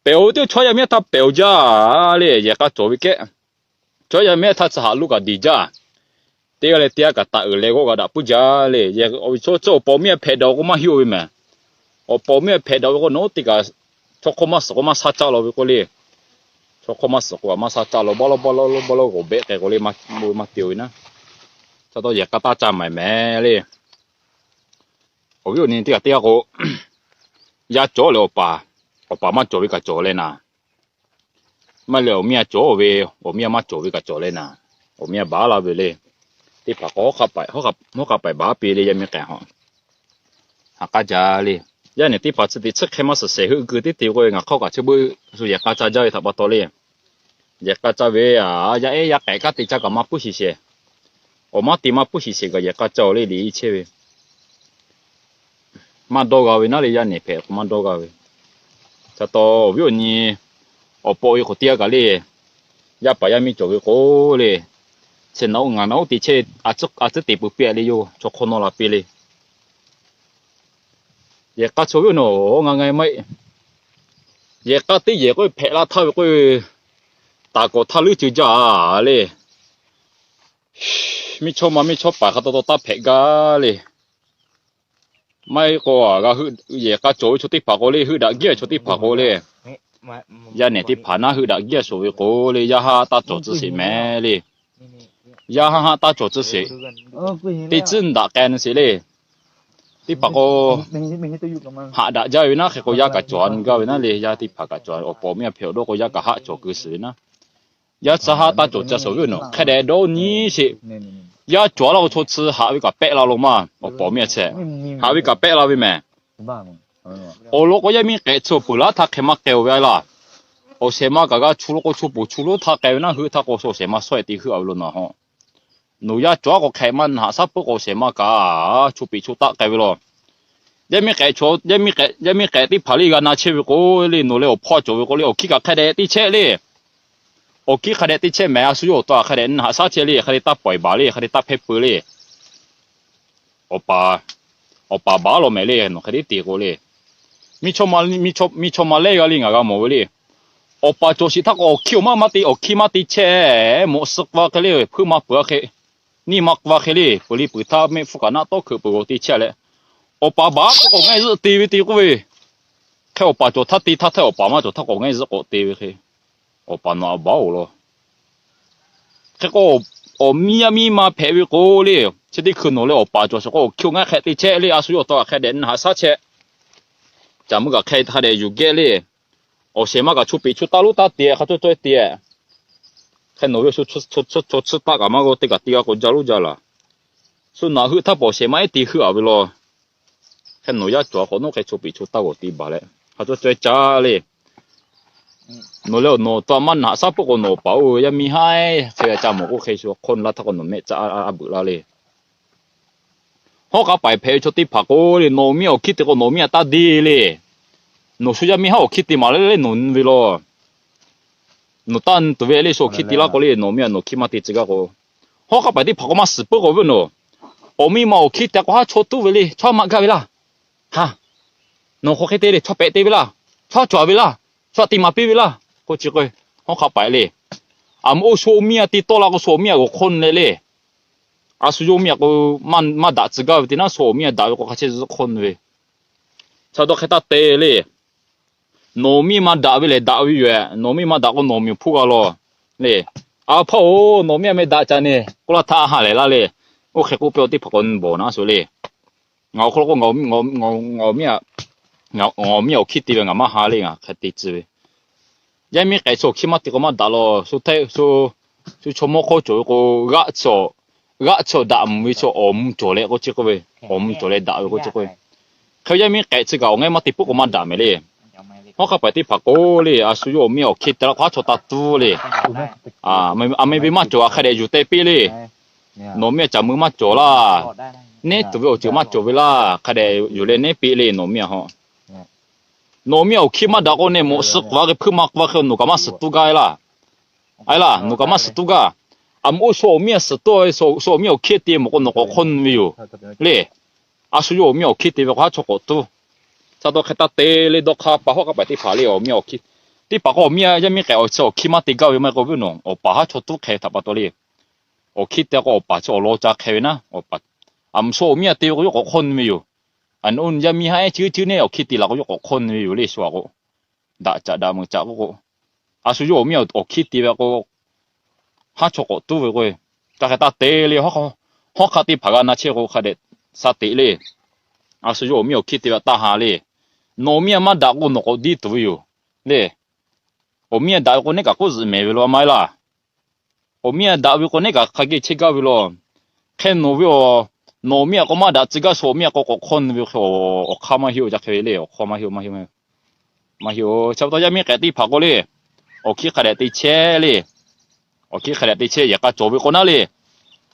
pehˬ-oˬ ve teˇ chaw yaˇ miˇ htaˇ pehˬ-oˬ jaˇ le, yehˬ k'a cawˬ ve kehˉ. Chaw yaˇ miˇ htaˇ chi haꞈ lo kaꞈ diˬ jaˇ. Teˇ g'aˇ leh teˇ g'aˇ kaꞈ taˍ uiˍ leh g'awˇ g'a daꞈ puiˉ jaˇ le. Chaw awˬ pa awˬ miˇ a hpehꞈ daꞈ k'o maˇ hiˆ-oˬ ve mehˍ. Awˬ pa awˬ miˇ a hpehꞈ daꞈ ve k'o nawˬ hui teˇ kaꞈ chaw hk'oˆ maˇ suhˍ k'o maˇ shaˉ caˇ law ve k'oˆ le. Chaw hk'oˆ maˇ suhˍ k'o maˇ shaˉ caˇ law, baˆ lawˉ baˆ lawˉ baˆ lawˉ g'awˬ behˆ k'ai k'o le, maˇ te-oˬ ve naˉ. Chaw taw yehˬ k'a taˇ caˇ maiˍ mehˍ le. Awˬ viˉ awˬ nyi teˇ kaꞈ teˇ g'aˇ k'o, yaˇ cawˬ leh awˬ paˍ, awˬ paˍ maˇ cawˬ ve kaꞈ cawˬ leh naˍ. Maˇ leh awˬ miˇ a cawˬ ve, awˬ miˇ a maˇ cawˬ ve kaꞈ cawˬ leh naˍ. Awˬ miˇ a baˬ laˇ ve le. Teˇ hpaˍ k'o hawˉ hk'aˆ paiˍ baˬ piˇ le, yaˇ miˇ k'ehˬ hawˬ. Haꞈ k'aˇ jaˇ le. Yaˇ nehˬ teˇ hpaˍ chi teꞈ tsuhˇ hk'e maˇ suhˍ shehˍ heuˆ keu teˇ te k'o, ngaˬ hk'aˇ kaꞈ chi beuꞈ shu yehˬ k'a ca jaˇ ve htaꞈ pa taw le. Yehˬ k'a ca ve, yaˇ ehˉ yaˇ k'ehꞈ kaꞈ te ca kaꞈ maˇ puiˉ shiˍ shehˍ. Awˬ maˇ te maˇ puiˉ shiˍ shehˍ kaꞈ yehˬ k'a ca-oˬ le, liꞈ iˉ chehˇ ve maˇ dawˇ g'a ve naˉ le, yaˇ nehˬ hpehꞈ k'o maˇ dawˇ g'a ve. Chaw taw awˬ viˉ awˬ nyi, awˬ pa awˬ e k'awꞈ teˇ g'aˇ kaꞈ le, yaˇ paˍ yaˇ miˇ cawˬ ve k'o le, chi naˬ oˇ ngaˬ naˬ oˇ te chehˇ, a tcuhˉ te peuˬ piˇ le yoˬ, chaw hk'awˇ nawˇ la piˇ le. Yehˬ k'a chaw viˉ awˬ nyi ngaˬ ngaˬ maˇ heˆ. Yehˬ k'a teˇ yehˬ k'oˆ ve hpehꞈ la htaˇ ve k'oˆ ve, taˍ kawꞈ htaˇ leuˉ ceuˬ jaˇ le. Miˇ chawˇ ma miˇ chawˇ paˍ hk'a taw taw taˇ hpehꞈ gaˇ le. Maˇ heˆ k'o, g'a heuˆ, yehˬ k'a cawˬ ve chaw teˇ hpaˍ k'o le, heuˆ daꞈ gehˇ chaw teˇ hpaˍ k'o le, yaˇ nehˬ teˇ hpaˍ naˉ heuˆ daꞈ gehˇ shawˍ ve k'o le, yaˇ haˆ taˇ cawˬ tcuh sheˍ mehˍ le. Yaˇ haˆ haˆ taˇ cawˬ tcuh sheˍ. Teˇ tcuhˉ daꞈ k'ai nu sheˍ le. Teˇ hpaˍ k'o, haꞈ daꞈ jaˇ ve naˉ hk'e k'o yaˇ kaꞈ cawˬ a nu gaˇ ve naˉ le, yaˇ teˇ hpaˍ kaꞈ cawˬ, awˬ pa awˬ miˇ a hpehꞈ awˬ dawˇ k'o yaˇ kaꞈ haˆ cawˬ keu sheˍ ve naˉ. Yaˇ chi haˆ taˇ cawˬ ca shawˍ ve yoˬ nawˬ hk'e dehꞈ dawˇ nyi sheˍ. Yaˇ cawˬ a laˇ k'o chaw chi haꞈ ve kaꞈ pehˆ la lo maˇ, awˬ pa awˬ miˇ a chehˇ. Haꞈ ve kaꞈ pehˆ la ve mehˍ. Awˬ lawn k'o yaˇ miˇ k'ehꞈ chi awˬ peuˬ laˇ htaˇ hk'e maˇ k'ai-oˬ ve a laˇ. Awˬ shehˍ ma kaꞈ g'a chu lo k'o, chu poˬ chu lo htaˇ k'ai ve naˉ, heuˆ htaˇ k'o awˬ shehˍ ma sawˉ-e te heuˆ a ve lo nawˬ hawˬ. Nawˬ yaˇ cawˬ a k'o hk'e maˇ haꞈ shaˉ puiˉ k'o awˬ shehˍ ma kaꞈ chu peꞈ chu taˆ k'ai ve law. Yaˇ miˇ k'ehꞈ, yaˇ miˇ k'ehꞈ teˇ hpaˍ le g'a na chehˇ ve k'o le, nawˬ leh awˬ hpawˇ cawˬ ve k'o le, awˬ hkiˉ kaꞈ hk'a dehꞈ te chehˇ le. Awˬ hkiˉ hk'a dehꞈ te chehˇ mehˍ, a shu yawˇ awˬ to hk'a dehꞈ haꞈ shaˉ chehˇ le, hk'a dehꞈ taˇ pawˍ baˬ le, hk'a dehꞈ taˇ hpehˇ peu le. Awˬ pa, awˬ pa baˬ lawˬ mehˍ le, nawˬ hk'e te te k'o le. Miˇ chawˇ ma lehˬ g'a le ngaˬ g'a mawˬ ve le. Awˬ pa cawˬ sheˍ htaˇ k'o awˬ hkiˇ awˬ maˇ maˇ te, awˬ hkiˇ maˇ te chehˇ, mawꞈ suh k'o a hk'e le, hpuiˇ ma peuˬ a hk'e, neˇ ma k'o a hk'e le, peuˬ le peuˬ htaˇ mehˆ hpfuhˇ kaꞈ naˆ tawˉ hkeuꞈ peuˬ k'o te chehˇ leh, awˬ pa baˬ k'o k'awꞈ ngaˇ zuhˆ te ve te k'oˆ ve. Hk'e awˬ pa cawˬ htaˇ te htaˇ htaˇ, awˬ pa maˇ cawˬ htaˇ k'awꞈ ngaˇ zuhˆ k'awꞈ te ve hk'e, awˬ pa nawˬ a baˬ-oˬ law. Hk'e k'o, awˬ miˇ yaˇ miˇ ma hpehꞈ ve k'o le, chi teˇ hkui nawˬ leh awˬ pa cawˬ sheˍ k'o awˬ hkiˇ awˬ ngaˇ hk'e te chehˇ le, a shu yawˇ awˬ to hk'a dehꞈ haꞈ shaˉ chehˇ. Caˬ meuˇ kaꞈ hk'e hk'a dehꞈ yuˬ geh le. Awˬ shehˍ ma kaꞈ chu peꞈ chu taˆ lonˉ taˇ te, hk'a cawˇ cawˇ te. Hk'e nawˬ ve chaw tsuhˇ taˆ kaꞈ maˇ g'aw, teˇ kaꞈ teˇ g'aˇ k'o jaˇ lonˉ jaˇ laˬ. Shu naꞈ heuˆ htaˇ pa awˬ shehˍ ma ehˉ te heuˆ a ve law. Hk'e nawˬ yaˇ cawˬ a k'awꞈ nawˉ hk'e chu peꞈ chu taˇ g'awˬ te baˬ leh, hk'a cawˇ cawˇ caˇ le. Nawˬ leh awˬ nawˬ awˬ to maˇ haꞈ shaˉ puiˉ k'o nawˬ awˬ pa oˇ ve yaˇ miˇ haˉ hk'e ve ca mawˬ k'oˆ hk'e shu hk'oˆ laˇ htaˇ k'o nawˬ mehˆ caˇ a beuꞈ laˇ le. Hawˉ k'aˉ paiˍ hpehꞈ ve chaw teˇ hpaˍ k'o le, nawˬ miˇ awˬ hkiˇ te k'o nawˬ miˇ a taˇ deˇ le. Nawˬ shu yaˇ miˇ haˉ awˬ hkiˇ te maˍ le le nawˬ nyi ve law. Nawˬ taˇ nyi tuˬ ve le, shu awˬ hkiˇ te laˇ k'o le, nawˬ miˇ a nawˬ hkiˇ maˇ te tcuh gaˇ k'o. Hawˉ k'aˉ paiˍ teˇ hpaˍ k'o maˇ suhˍ puiˉ k'o ve nawˬ, awˬ miˇ ma awˬ hkiˇ te k'o haˉ chaw tuˉ ve le, chaw maꞈ gaˇ ve laˇ. Ha, nawˬ k'awꞈ hk'e te le, chaw pehꞈ te ve laˇ, chaw cawˬ ve laˇ, chaw te maˍ piˇ ve laˇ k'oˆ chi k'o, hawˉ hk'aˉ paiˍ le. A ma oˇ shu awˬ miˇ a te tawˆ la k'o shu awˬ miˇ a g'awˬ hk'oˆ le le. A shu yawˇ miˇ a k'o, maˇ daꞈ tcuh gaˇ ve te naˉ shu awˬ miˇ a daꞈ ve k'o hk'a chehˇ zuhˆ hk'oˆ ve. Chaw dawˇ hk'e taˇ te le. Nawˬ miˇ ma daꞈ ve lehˬ daꞈ ve yoˬ. Nawˬ miˇ ma daꞈ k'o nawˬ miˬ hpuˇ g'a law le. A hpawˇ-oˬ, nawˬ miˇ a meh daꞈ ca ne k'oˆ laˇ htaˇ a ha lehˬ laˇ le. Oˇ hk'e k'oˆ pehˇ teˇ hpaˍ k'o bawˬ naˉ shu le. Ngaˬ awˬ hk'aw lo k'o, ngaˬ awˬ miˇ a, ngaˬ awˬ miˇ awˬ hkiˇ te ve ngaˬ maˇ ha le, ngaˬ hk'e te tcuh ve. Yaˇ miˇ k'ehꞈ shu awˬ hkiˇ maˇ te k'o maˇ daꞈ law. Shu chaw mawˇ hk'aw cawˬ ve k'o, g'aˆ chi awˬ daꞈ mvuhˬ ve chaw awˬ mvuhˇ cawˬ leh k'oˆ chi k'oˆ ve, awˬ mvuhˇ cawˬ leh daꞈ ve k'oˆ chi k'oˆ ve. Hk'e yaˇ miˇ k'ehꞈ chi kaꞈ awˬ ngaiˇ maˇ te puiˉ k'o maˇ daꞈ mehˍ le. Hawˉ hk'aˇ paiˍ teˇ hpaˍ k'o le, a shu yawˇ awˬ miˇ awˬ hkiˇ te la k'o haˉ chaw taˇ tuˉ le. A meh ve maˇ cawˬ a hk'a dehꞈ yuˬ te piˇ le. Nawˬ miˇ a caˬ mui maˇ cawˬ laˇ. Neˉ tuˬ ve awˬ ceuˬ maˇ cawˬ ve laˇ. Hk'a dehꞈ yuˬ leh neˉ piˇ le nawˬ miˇ a hawˉ. Nawˬ miˇ awˬ hkiˇ maˇ daꞈ k'o neh, mawꞈ suh k'oˍ a hk'e hpuiˇ ma k'oˍ a hk'e nawˬ kaꞈ maˇ suhˍ tuˉ gaˇ e laˇ. A laˇ, nawˬ kaꞈ maˇ suhˍ tuˉ gaˇ. A meuꞈ oˇ shu awˬ miˇ a suhˍ tuˉ, shu awˬ miˇ awˬ hkiˇ te mawˬ k'o nawˬ k'awꞈ hk'awˇ nyi ve yoˬ le. A shu yawˇ awˬ miˇ awˬ hkiˇ te ve k'o haˉ chaw k'awꞈ tuˉ. Chi pa taw hk'e taˇ te le dawˇ hk'aˇ pa hawˉ hk'aˇ paiˍ teˇ hpaˍ le awˬ miˇ awˬ hkiˇ. Teˇ hpaˍ k'o awˬ miˇ a yaˇ miˇ k'ehꞈ awˬ chi awˬ hkiˇ maˇ te gaˇ ve maˇ heˆ k'o ve nawˬ awˬ paˍ haˉ chaw tuˉ hk'e htaꞈ pa taw le. Awˬ hkiˇ te k'o awˬ paˍ chi awˬ lawn ca hk'e ve naˉ, awˬ paˍ a meuꞈ shu awˬ miˇ a te ve k'o yawˇ k'awꞈ hk'awˇ nyi ve yoˬ. A nawˬ oˇ yaˇ miˇ haˉ ehˉ ceuˉ ceuˉ neˉ awˬ hkiˇ te la k'o yawˇ k'awꞈ hk'awˇ nyi ve yoˬ le shu a k'o. Daꞈ caꞈ daꞈ meuꞈ caꞈ k'oˆ k'o, a shu yawˇ awˬ miˇ awˬ hkiˇ te ve k'o haˉ chaw k'awꞈ tuˉ ve k'o, ca hk'e taˇ te le. Hawˉ hk'aˇ teˇ hpaˍ g'a na chehˇ k'o hk'a dehꞈ sha teꞈ le. A shu yawˇ awˬ miˇ awˬ hkiˇ te ve taˇ ha le. Nawˬ miˇ a maˇ daꞈ k'o nawˬ k'awꞈ diˇ tuˬ ve yoˬ le. Awˬ miˇ a daꞈ ve k'o neˉ kaꞈ k'oˆ zuhꞈ mehˍ ve lo a ma e laˇ. Awˬ miˇ a daꞈ ve k'o neˉ kaꞈ hk'a geh chehˇ gaˇ ve lo. Hk'e nawˬ ve awˬ, nawˬ miˇ a k'o maˇ daꞈ tcuh gaˇ shu awˬ miˇ a k'o k'awꞈ hk'awˇ nyi ve awˬ hk'aˇ maˇ heˆ oˬ ca hk'e ve le. Awˬ hk'aˇ maˇ heˆ maˇ heˆ. Maˇ heˆ oˬ. Chi pa taw yaˇ miˇ k'ehꞈ teˇ hpaˍ k'o le, awˬ hkiˇ hk'a dehꞈ te chehˇ le. Awˬ hkiˇ hk'a dehꞈ te chehˇ yehˬ k'a cawˬ ve k'o naˉ le.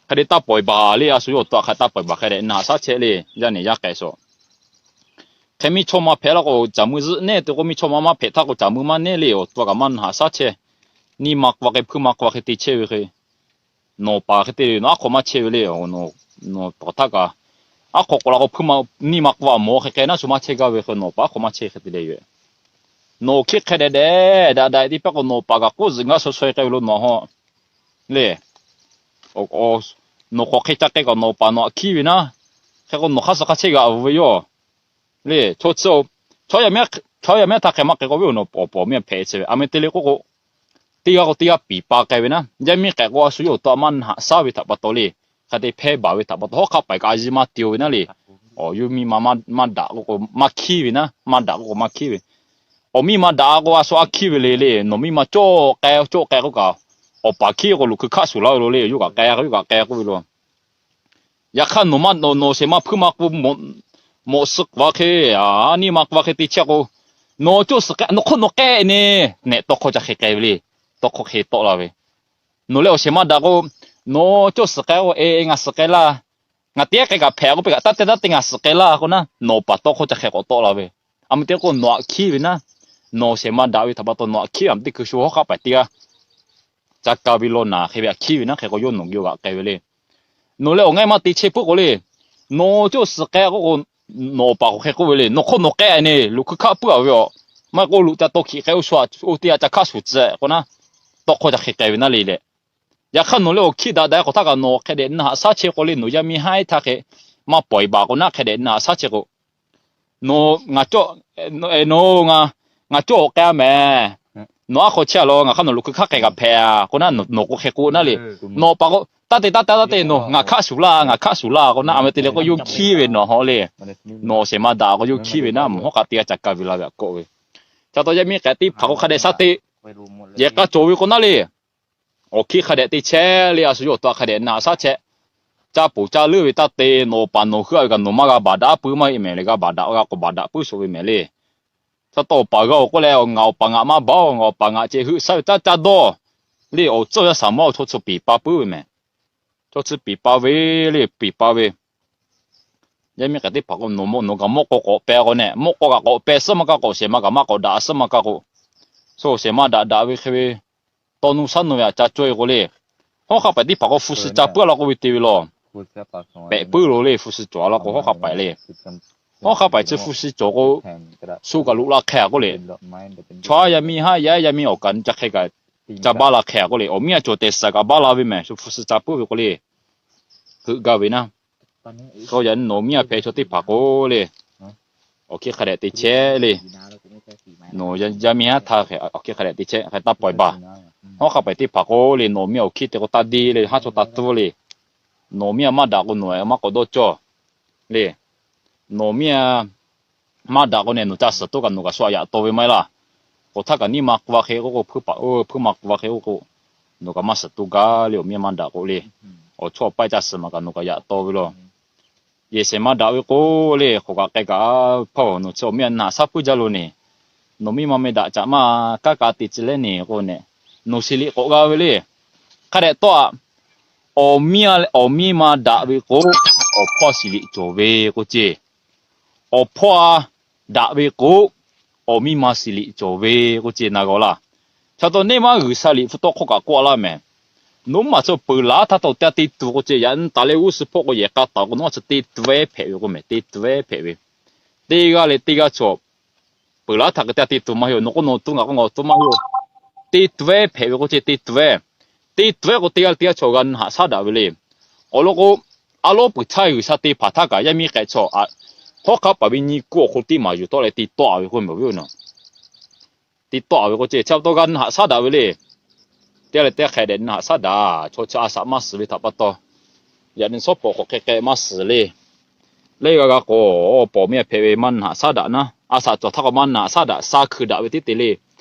Hk'a dehꞈ taˇ pawˍ e baˬ le a shu yawˇ awˬ to hk'a taˇ pawˍ e baˬ hk'a dehꞈ na haꞈ shaˉ chehˇ le. Yaˇ nehˬ yaˇ k'ehꞈ shaw hk'e miˇ chaw ma hpehꞈ la k'o caˬ mui zuhꞈ neˉ te k'o miˇ chaw ma maˇ hpehꞈ htaˇ k'o caˬ mui maˇ neˉ le awˬ to kaꞈ maˇ na haꞈ shaˉ chehˇ. Niˇ ma k'oˍ a hk'e hpuiˇ ma k'oˍ a hk'e te chehˇ ve hk'e nawˬ paˍ hk'e te ve nawˬ aˉ hk'awꞈ maˇ chehˇ ve le. Nawˬ paˍ htaˇ kaꞈ aˉ hk'awꞈ k'awꞈ la k'o hpuiˇ ma niˇ ma k'oˍ a mawˬ hk'e k'ai naˉ shu maˇ chehˇ gaˇ ve hk'e nawˬ paˍ aˉ hk'awꞈ maˇ chehˇ hk'e te le yoˬ. Nawˬ hkiˇ hk'e dehꞈ dehꞈ daꞈ daꞈ te paˇ k'o nawˬ paˍ kaꞈ k'oˆ zuhꞈ gaˇ shaw shaw e k'ai ve lo nawˬ hawˉ le. Nawˬ k'awꞈ hk'e ca k'ai kaꞈ nawˬ paˍ nawˬ aꞈ hkiˇ ve naˉ, hk'e k'o nawˬ hk'aˇ suh hk'aˇ chehˇ g'aꞈ ve yoˬ le. Chaw chi, chaw yaˇ miˇ htaˇ hk'e maˇ k'ai k'oˆ ve yoˬ. Nawˬ awˬ pawˍ miˇ hpehꞈ chehˇ ve a meh te le k'oˆ k'o, teˇ g'aˇ k'o teˇ g'aˇ piˍ pa k'ai ve naˉ. Yaˇ miˇ k'ehꞈ k'o a shu yawˇ awˬ to a maˇ na haꞈ shaˉ ve htaꞈ pa taw le. Hk'a te hpehˇ baˬ ve htaꞈ pa taw hawˉ hk'aˇ paiˍ kaꞈ a yiˇ maˇ te oˬ ve naˉ le. Awˬ yawˇ miˇ ma maˇ daꞈ k'oˆ k'o maˇ hkiˇ ve naˉ, maˇ daꞈ k'oˆ k'o maˇ hkiˇ ve. Awˬ miˇ ma daꞈ k'o a shu aꞈ hkiˇ ve le le. Nawˬ miˇ ma cawˇ k'ai cawˇ k'ai k'oˆ kaꞈ, awˬ paˍ hkiˇ k'o luꞈ hkui hkaˆ shuˍ laˇ ve lo le. Yawˇ kaꞈ k'ai k'oˆ yawˇ kaꞈ k'ai k'oˆ ve lo. Yaꞈ hk'aˇ nawˬ ma, nawˬ shehˍ ma hpuiˇ ma k'o, mawꞈ suh k'oˍ a hk'e, a, niˇ ma k'oˍ a hk'e te chehˇ k'o, nawˬ cawˇ suhˍ k'ai, nawˬ hk'oˆ nawˬ k'ehˆ ne, nehꞈ tawˇ hkawˇ ca hk'e k'ai ve le. Tawˇ hkawˇ hk'e tawˆ la ve. Nawˬ leh awˬ shehˍ ma daꞈ k'o, nawˬ cawˇ suhˍ k'ai k'o, e, ngaˬ suhˍ k'ai laˇ. Ngaˬ teˇ g'aˇ k'ai kaꞈ hpehꞈ k'oˆ piˇ kaꞈ, taˇ te taˇ te ngaˬ suhˍ k'ai laˇ k'o naˉ, nawˬ paˍ tawˇ hkawˇ ca hk'e k'awꞈ tawˆ la ve. A meh te k'o nawˬ aꞈ hkiˇ ve naˉ, nawˬ shehˍ ma daꞈ ve htaꞈ pa taw nawˬ aꞈ hkiˇ a meh teˇ hkui shu hawˉ hk'aˇ paiˍ teˇ g'aˇ ca ka ve law naˬ hk'e ve aꞈ hkiˇ ve naˉ, hk'e k'o yawˇ nawˬ geh g'aꞈ k'ai ve le. Nawˬ leh awˬ ngaˇ maˇ te chehˇ puiˉ k'o le, nawˬ cawˇ suhˍ k'ai k'oˆ k'o, nawˬ paˍ k'o hk'e k'oˆ ve le, nawˬ hk'oˆ nawˬ k'ehˆ ne, luꞈ hkui hkaˆ puiˉ a ve aˬ. Maˇ heˆ k'o luꞈ ca taw hkiꞈ k'ai oˇ shu a, oˇ teˇ g'aˇ ca hkaˆ shuˍ tcuh k'o naˉ, tawˇ hkawˇ ca hk'e k'ai ve naˉ le leh. Yaꞈ hk'aˇ nawˬ leh awˬ hkiˇ daꞈ daꞈ k'awꞈ htaˇ kaꞈ nawˬ hk'e dehꞈ na haꞈ shaˉ chehˇ k'o le, nawˬ yaˇ miˇ haˉ ehˉ htaˇ hk'e maˇ pawˍ e baˬ k'o naˉ, hk'e dehꞈ na haꞈ shaˉ chehˇ k'o, nawˬ ngaˬ cawˇ, nawˬ ngaˬ cawˇ awˬ k'ai a mehˍ. Nawˬ aˉ hk'aw chehˇ a laˬ, ngaˬ hk'aˇ nawˬ luꞈ hkui hkaˆ k'ai kaꞈ hpehꞈ a k'o naˉ, nawˬ k'o hk'e k'oˆ naˉ le. Nawˬ paˍ k'o, taˇ te taˇ te taˇ te, nawˬ ngaˬ hkaˆ shuˍ laˇ, ngaˬ hkaˆ shuˍ laˇ k'o naˉ, a meh te leh k'o yawˇ hkiˇ ve nawˬ hawˉ le. Nawˬ shehˍ ma daꞈ k'o yawˇ hkiˇ ve naˉ, mvuhˇ hawˉ k'aꞈ teˇ g'aˇ ca ka ve la ve aꞈ kawˆ ve. Ca taw yaˇ miˇ k'ehꞈ teˇ hpaˍ k'o hk'a dehꞈ shaˉ te, yehˬ k'a cawˬ ve k'o naˉ le. Awˬ hkiˇ hk'a dehꞈ te chehˇ le, a shu yawˇ awˬ to hk'a dehꞈ na haꞈ shaˉ chehˇ. Caˇ poˬ caˇ leuˉ ve taˇ te, nawˬ paˍ nawˬ heuˆ a ve kaꞈ nawˬ maˇ g'a baˬ daꞈ puiˉ maˇ heˆ mehˍ le, g'a baˬ daꞈ g'a k'o baˬ daꞈ puiˉ shuˍ ve mehˍ le. Caˇ taw awˬ paˍ g'a awˬ k'oˆ leh, ngaˬ awˬ paˍ ngaˬ maˇ baˬ oˬ, ngaˬ awˬ paˍ ngaˬ ceh heuˆ shaˉ ve caˇ caˇ dawˇ le. Awˬ tcuhˇ yaˇ shaˍ mawˇ chaw tcuh piˍ pa puiˉ ve mehˍ. Chaw tcuh piˍ pa ve le, piˍ pa ve. Yaˇ miˇ k'ehꞈ teˇ hpaˍ k'o, nawˬ kaꞈ mawˇ k'aw k'awꞈ peh k'o neh, mawˇ k'aw kaꞈ k'awꞈ peh suhˉ maˇ kaˇ k'o, shehˍ ma kaꞈ maˇ k'awꞈ daꞈ suhˉ maˇ kaˇ k'o, shu shehˍ ma daꞈ daꞈ ve hk'e ve, tawˇ nuˇ shaˉ nuˇ ve aꞈ ca cawˇ e k'o le. Hawˉ hk'a paiˍ teˇ hpaˍ k'o hpu shi ca puiˉ la k'oˆ ve te ve law. Pehꞈ puiˉ lo le, hpu shi cawˬ a laˇ k'o hawˉ hk'a paiˍ le. Hawˉ hk'a paiˍ chi hpu shi cawˬ k'o, shu kaꞈ loꞈ la hk'e a k'oˆ le. Chaw yaˇ miˇ haˉ yaˇ yaˇ miˇ awˬ kaꞈ ca hk'e kaꞈ ca baˇ la hk'e a k'oˆ le. Awˬ miˇ a cawˬ tehꞈ suhˍ kaꞈ baˇ la ve mehˍ, shu hpu shi ca puiˉ ve k'o le. Heuˆ gaˇ ve naˉ. K'o yaꞈ nyi nawˬ miˇ a hpehꞈ chaw teˇ hpaˍ k'o le, awˬ hkiˇ hk'a dehꞈ te chehˇ le. Nawˬ yaˇ miˇ haˉ htaˇ hk'e awˬ hkiˇ hk'a dehꞈ te chehˇ hk'e taˇ pawˍ e baˬ. Hawˉ hk'a paiˍ teˇ hpaˍ k'o le, nawˬ miˇ awˬ hkiˇ te k'o taˇ deˇ le, haˉ chaw taˇ tuˉ le. Nawˬ miˇ a maˇ daꞈ k'o nawˬ maˇ k'awꞈ dawˇ cawˇ le. Nawˬ miˇ a maˇ daꞈ k'o neh, nawˬ ca suhˍ toˇ kaꞈ nawˬ kaꞈ shu aꞈ yaꞈ taw ve maˇ heˆ laˇ. K'awꞈ htaˇ kaꞈ niˇ ma k'oˍ a hk'e k'oˆ k'o, hpuiˇ paˍ, hpuiˇ ma k'oˍ a hk'e k'oˆ k'o, nawˬ kaꞈ maˇ suhˍ toˇ gaˇ le, awˬ miˇ a maˇ daꞈ k'o le. Awˬ chawˇ awˬ paˆ ca suhˍ maˬ kaꞈ nawˬ kaꞈ yaꞈ taw ve law. Yehˬ shehˍ maˇ daꞈ ve k'o le, k'awꞈ kaꞈ k'ai kaꞈ hpaˇ nawˬ chi awˬ miˇ a na haꞈ shaˉ puiˉ jaˇ lo neh, Nawˬ miˇ ma meh daꞈ caꞈ maˇ kaˉ ka te tcuh leh neˬ k'o neh, nawˬ shiˍ liꞈ k'awꞈ g'a ve le. Hk'a dehꞈ tawˇ aꞈ, awˬ miˇ ma daꞈ ve k'o, awˬ hpawˇ shiˍ liꞈ cawˬ ve k'oˆ ce. Awˬ hpawˇ a daꞈ ve k'o, awˬ miˇ ma shiˍ liꞈ cawˬ ve k'oˆ ce na g'a laˇ. Chi pa taw neˇ maˇ G'uiˬsha liꞈ hpu tawˇ hkawˇ kaꞈ k'oˆ laˇ mehˍ. Nawˬ maˬ chaw peuˬ laˉ htaˇ taw teˇ g'aˇ te tuˬ k'oˆ ce, yaꞈ nyi taˍ leh g'uˇ suhˍ hpawˇ k'o yehˬ k'a taˍ k'o nawˬ maˬ chaw te tuˬ ve hpehꞈ ve k'o mehˍ, te tuˬ ve hpehꞈ ve. Teˇ g'aˇ leh teˇ g'aˇ chaw peuˬ laˉ htaˇ k'o teˇ g'aˇ te tuˬ maˇ heˆ, nawˬ k'o nawˬ tuˬ ngaˬ k'o ngaˬ tuˬ maˇ heˆ. Te tuˬ ve hpehꞈ ve k'oˆ ce, te tuˬ ve. Te tuˬ ve k'o teˇ g'aˇ leh teˇ g'aˇ chaw g'a nyi haꞈ shaˉ daꞈ ve le. Awˬ lawn k'o, a lonˉ peuˬ htaˇ G'uiˬsha te hpanˍ htaˇ kaꞈ yaˇ miˇ k'ehꞈ chaw a, hawˉ hk'aˆ paˍ ve nyi kuˇ awˬ hk'aw lo teˇ maˍ yuˬ tawˆ leh te tawˆ a ve k'oˆ mehˍ ve yoˬ. Te tawˆ a ve k'oˆ ce, chi pa taw g'a nyi haꞈ shaˉ daꞈ ve le. Teˇ g'aˇ leh teˇ g'aˇ hk'a dehꞈ nyi haꞈ shaˉ daꞈ, chaw chi a shaꞈ maˇ suhˍ ve htaꞈ pa taw, yaꞈ nyi shawˉ pawˍ k'awꞈ hk'e k'ai maˇ suhˍ le. Leh g'a g'a k'o, awˬ pawˍ miˇ a hpehꞈ ve maˇ nyi haꞈ shaˉ daꞈ naˉ, a shaꞈ cawˬ htaˇ k'o maˇ nyi haꞈ shaˉ daꞈ, sha hkui daꞈ ve teˇ te le.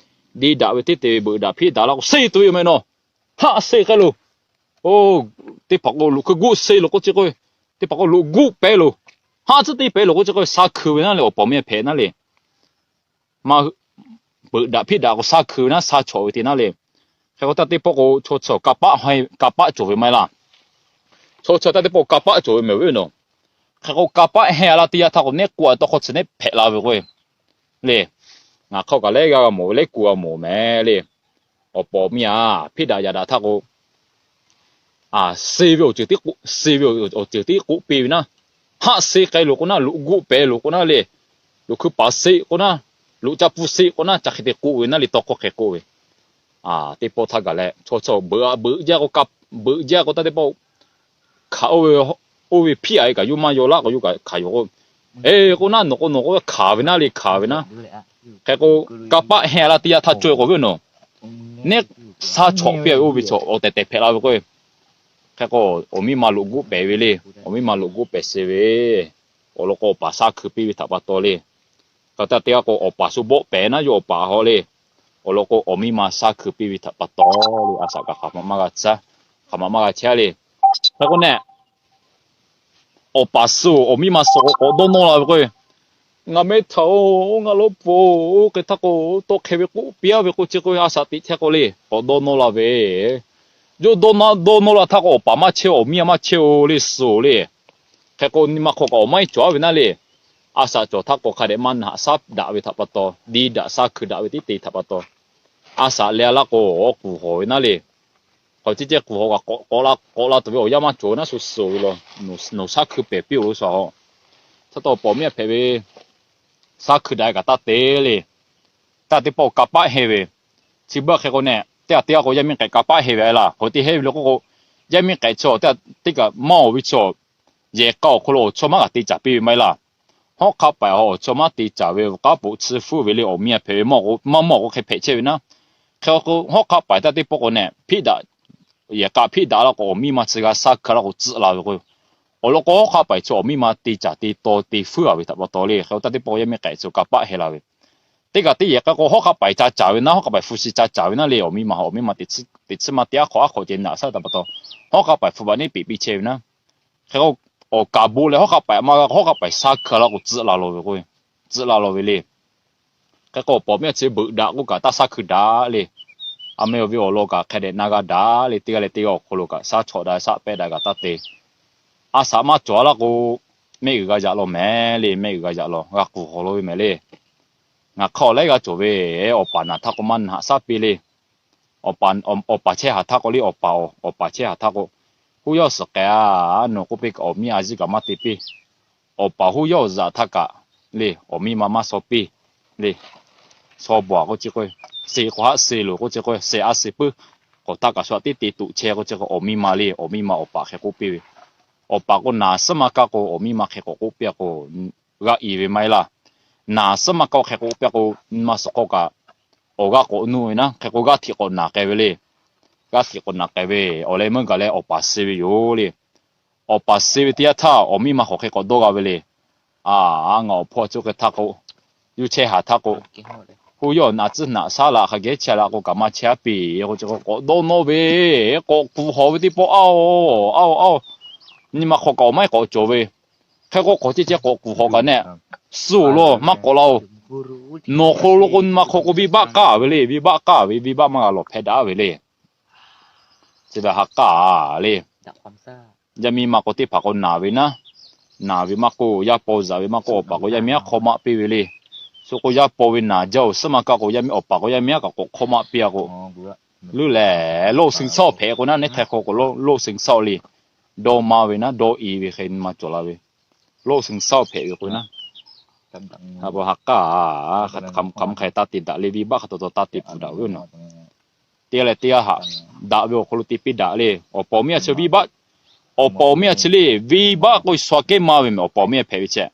Di daꞈ ve teˇ te ve, beuꞈ daꞈ hpiˇ daꞈ laˇ k'o, se tuˬ ve yoˬ meh nawˬ. Haˆ se k'ai loˬ. Oˇ, teˇ hpaˍ k'o loꞈ hkui guˆ se loˬ k'oˆ ce k'o, teˇ hpaˍ k'o loꞈ guˆ pehˍ loˬ. Haˆ tcuhˉ te pehˍ loˬ k'oˆ ce k'o, sha hkui ve naˉ le, awˬ pawˍ miˇ a hpehꞈ naˉ le. Maˇ beuꞈ daꞈ hpiˇ daꞈ k'o, sha hkui ve naˉ, sha chawꞈ ve te naˉ le. Hk'e k'o, taˇ teˇ pawˆ k'o, chaw chaw kanˇ paˆ cawˬ ve maˇ heˆ laˇ. Chaw chaw taˇ teˇ pawˆ kanˇ paˆ cawˬ ve mehˍ ve yoˬ. Hk'e k'o, kanˇ paˆ hehnˇ a laˇ teˇ yanˇ htaˇ k'o, neˇ k'oˆ a tawˇ hkawˇ chi neˇ hpehꞈ la ve k'o, le, ngaˬ hk'aw kaꞈ lehˉ g'a g'a mawˬ ve, lehˉ kuˬ g'a mawˬ mehˍ le. Awˬ pawˍ miˇ a hpiˇ daꞈ yaꞈ daꞈ htaˇ k'o, se ve awˬ ceuˬ tiˉ k'oˆ, se ve awˬ ceuˬ tiˉ k'oˆ piˇ ve naˉ, haˆ se k'ai loˬ k'o naˉ, loꞈ guˆ pehˍ loˬ k'o naˉ le, loꞈ hkui paˍ se k'o naˉ, loꞈ ca pfuhˇ se k'o naˉ, ca hk'e te k'oˆ ve naˉ le, tawˇ hkawˇ hk'e k'oˆ ve. Teˇ pawˆ htaˇ gaˬ leh, chaw chaw beuꞈ a beuꞈ jaˇ k'o, beuꞈ jaˇ k'o taˇ teˇ pawˆ hkanˍ oˇ ve, oˇ ve hpiˇ a ve kaꞈ yawˇ maˇ yaw laˇ k'o, yawˇ kaꞈ hkanˍ yoˬ k'o, e k'o naˉ, nawˬ k'o nawˬ k'o hkanˍ ve naˉ le, hkanˍ ve naˉ. Hk'e k'o, kanˇ paˆ hehnˇ a laˇ teˇ yanˇ htaˇ caweh k'awꞈ ve yoˬ. Neˇ sha chawꞈ piˇ a ve oˇ ve chaw awˬ tehˬ tehˬ hpehꞈ la ve k'o, hk'e k'o, awˬ miˇ ma loꞈ guˆ pehˍ ve le. Awˬ miˇ ma loꞈ guˆ pehˍ se ve, awˬ lawn k'o, awˬ paˍ shaˉ hkui piˇ ve htaꞈ pa taw le. Hk'e taˇ teˇ g'aˇ k'o, awˬ paˍ shu bawˆ pehˍ naˉ yawˇ awˬ paˍ haw le. Awˬ lawn k'o, awˬ miˇ ma shaˉ hkui piˇ ve htaꞈ pa taw le, a shaꞈ kaꞈ hk'aˬ ma maˇ g'a chehˇ, hk'aˬ ma maˇ g'a chehˇ le. Hk'e k'o neh, awˬ paˍ suh awˬ miˇ ma suh k'o k'awꞈ dawˇ nawˇ la ve k'o, ngaˬ mehˆ htaꞈ-oˬ, ngaˬ lawˉ pfuhˍ-oˬ, hk'e htaˇ k'o, tawˇ hk'e ve k'oˆ piˇ a ve k'o, chi k'o a shaꞈ teꞈ chehˇ k'o le, k'awꞈ dawˇ nawˇ la ve. Yawˇ dawˇ nawˇ la htaˇ k'o, awˬ paˍ maˇ chehˇ, awˬ miˇ a maˇ chehˇ-oˬ le, suh-oˬ le. Hk'e k'o, nyi ma hk'aw kaꞈ awˬ maˇ heˆ cawˬ a ve naˉ le. A shaꞈ cawˬ htaˇ k'o, hk'a dehꞈ maˇ nyi haꞈ shaˉ daꞈ ve htaꞈ pa taw, di daꞈ shaˉ hkui daꞈ ve teˇ te htaꞈ pa taw, a shaꞈ leh a laˇ k'o, awˬ kuˬ hawˬ ve naˉ le. Hk'aw ceh ceh kuˬ hawˬ kaꞈ k'awꞈ la tuˬ ve awˬ yanˇ maˇ cawˬ naˉ, shu suh-oˬ ve law. Nawˬ shaˉ hkui pehˍ piˇ-oˬ lo sha haw. Chaw taw awˬ pawˍ miˇ a hpehꞈ ve shaˉ hkui daꞈ kaꞈ taˇ te le. Taˇ teˇ pawˆ kanˇ paˆ hehnˇ ve, chi beuꞈ hk'e k'o neh, teˇ g'aˇ teˇ g'aˇ k'o yaˇ miˇ k'ehꞈ kanˇ paˆ hehnˇ ve a laˇ. Hk'aw te hehnˇ ve le k'oˆ k'o, yaˇ miˇ k'ehꞈ chaw teˇ g'aˇ teˇ kaꞈ maˇ-oˬ ve chaw, yehˬ k'a awˬ hk'aw lo awˬ chawˇ maˇ kaꞈ te caˍ piˇ ve maˇ heˆ laˇ. Hawˉ hk'aˆ paiˍ awˬ chawˇ maˇ te caˍ ve, k'aˉ poꞈ tsuhˇ fuˉ ve le, awˬ miˇ a hpehꞈ ve maˇ maˇ k'o hk'e hpehꞈ chehˇ ve naˉ. Hk'e k'o, hawˉ hk'aˆ paiˍ taˇ teˇ pawˆ k'o neh, hpiˆ daꞈ yehˬ k'a hpiˆ daꞈ la k'o, awˬ miˇ ma chi g'a shaˉ hkui la k'o tcuhˆ la ve k'o, awˬ lawn k'o, hawˉ hk'aˆ paiˍ chaw awˬ miˇ ma te caˍ te taw te fuˉ a ve htaꞈ pa taw le. Hk'e k'o, taˇ teˇ pawˆ yaˇ miˇ k'ehꞈ chaw kanˇ paˆ hehnˇ la ve, teˇ kaꞈ teˇ yehˬ k'a k'o, hawˉ hk'aˆ paiˍ ca caˍ ve naˉ, hawˉ hk'aˆ paiˍ hpu shi ca caˍ ve naˉ le, awˬ miˇ ma awˬ miˇ ma teꞈ chiˉ maˇ te aˉ hk'awꞈ aˉ hk'awꞈ ceh naꞈ shaˉ taˍ pa taw, hawˉ hk'aˆ paiˍ hpu baꞈ neˉ peꞈ piˇ chehˇ ve naˉ. Hk'e k'o, awˬ kaˍ bon leh hawˉ hk'aˆ paiˍ maˇ g'a k'o, hawˉ hk'aˆ paiˍ shaˉ hkui la k'o tcuhˆ la law ve k'o, tcuhˆ la law ve le. Hk'e k'o, awˬ pawˍ miˇ a chi beuꞈ daꞈ k'oˆ kaꞈ taˇ shaˉ hkui daꞈ le. A meh ve awˬ lawn kaꞈ hk'a dehꞈ na g'a daꞈ le. Teˇ g'aˇ leh teˇ g'aˇ awˬ hk'aw lo kaꞈ shaˉ chawꞈ daꞈ shaˉ pehˇ daꞈ kaꞈ taˇ te. A shaꞈ maˇ cawˬ a laˇ k'o, mehˆ g'uiˬ g'a yaꞈ law mehˍ le, mehˆ g'uiˬ g'a yaꞈ law, g'a kuˬ hawˬ law ve mehˍ le. Ngaˬ hk'aw laiˉ g'aˇ cawˬ ve, awˬ paˍ naˬ htaˇ k'o maˇ nyi haꞈ shaˉ piˇ le. Awˬ paˍ chehˇ haˍ htaˇ k'o le, awˬ paˍ, awˬ paˍ chehˇ haˍ htaˇ k'o, huˉ yawˇ suhˍ k'ai a, nawˬ k'oˆ piˇ kaꞈ awˬ miˇ a ziˉ kaꞈ maˇ te piˇ. Awˬ paˍ huˉ yawˇ zaꞈ htaˇ kaꞈ le, awˬ miˇ ma maˇ shaw piˇ le. Shaw bawˬ k'oˆ ce k'o, se k'o haˆ se loˬ k'oˆ ce k'o, se a se puiˉ k'awꞈ taˇ kaꞈ shu aꞈ teˇ te toꞈ chehˇ k'oˆ ce k'o, awˬ miˇ ma le, awˬ miˇ ma awˬ paˍ hk'e k'oˆ piˇ ve. Awˬ paˍ k'o naˍ suhˉ maˇ kaˇ k'o, awˬ miˇ ma hk'e k'awꞈ k'oˆ piˇ a k'o, g'a i ve maˇ heˆ laˇ. Naˍ suhˉ maˇ kaˇ hk'e k'oˆ piˇ a k'o, nyi ma suhˍ hk'aw kaꞈ awˬ g'aˇ k'awꞈ nuˇ ve naˉ, hk'e k'o g'aˇ htiꞈ k'awꞈ naˍ k'ai ve le. G'aˇ htiꞈ k'awꞈ naˍ k'ai ve, awˬ leh meuˇ gaˬ leh awˬ paˍ suh ve yoˬ le. Awˬ paˍ suh ve teˇ yanˇ htaˇ, awˬ miˇ ma hk'aˬ hk'e k'awꞈ dawˇ g'a ve le. A, ngaˬ awˬ hpawˇ chi hk'e htaˇ k'o, yuˇ chehˇ haˍ htaˇ k'o, huˉ yawˇ naꞈ tcuhˉ naꞈ shaˉ laꞈ hk'a geh chehˇ la k'o kaꞈ maˇ chehˇ a piˇ k'o, k'awꞈ dawˇ nawˇ ve, k'awꞈ kuˬ hawˬ ve teˇ pawˆ a-oˬ, a-oˬ, a-oˬ, nyi ma hk'aw kaꞈ awˬ maˇ heˆ k'awꞈ cawˬ ve. Hk'e k'o, k'awꞈ ceh ceh k'awꞈ kuˬ hawˬ kaꞈ neh, suh-oˬ law, maˇ k'awꞈ la-oˬ. Nawˬ hk'aw lo k'o, nyi ma hk'aw k'o, venˇbaˆ k'aˇ ve le. Venˇbaˆ k'aˇ ve, venˇbaˆ maˇ g'a lawˬ hpehˇ daꞈ ve le. Chi ve ha k'aˇ le. Yaˇ miˇ ma k'o, teˇ hpaˍ k'o naˬ ve naˉ, naˬ ve maˇ k'oˆ, yaˇ paw zaꞈ ve maˇ k'oˆ, awˬ paˍ k'o yaˇ miˇ haˉ hk'awˇ maˆ piˇ ve le. Shu k'o yaˇ paw ve naˬ jaˇ-oˬ, suhˉ ma kaꞈ k'o yaˇ miˇ, awˬ paˍ k'o yaˇ miˇ haˉ kaꞈ k'awꞈ hk'awˇ maˆ piˇ-a k'o, leuˉ lehˬ, โรคซึมเศร้า hpehꞈ k'o naˉ, neˇ htaˇ hk'aw k'o โรคซึมเศร้า le. Dawˇ maˇ ve naˉ, dawˇ i ve hk'e nyi ma cawˬ la ve, โรคซึมเศร้า hpehꞈ ve k'o naˉ, ha k'aˇ, hk'aˬ hk'e taˇ te daꞈ le, venˇbaˆ hk'a taw taw taˇ te pfuhˍ daꞈ ve yoˬ. Teˇ g'aˇ leh teˇ g'aˇ haꞈ daꞈ ve awˬ hk'aw lo te piˇ daꞈ le. Awˬ paˍ awˬ miˇ a chi venˇbaˆ, awˬ paˍ awˬ miˇ a chi le, venˇbaˆ k'o shu aꞈ kehˉ maˇ ve mehˍ, awˬ paˍ awˬ miˇ a hpehꞈ ve chehˇ.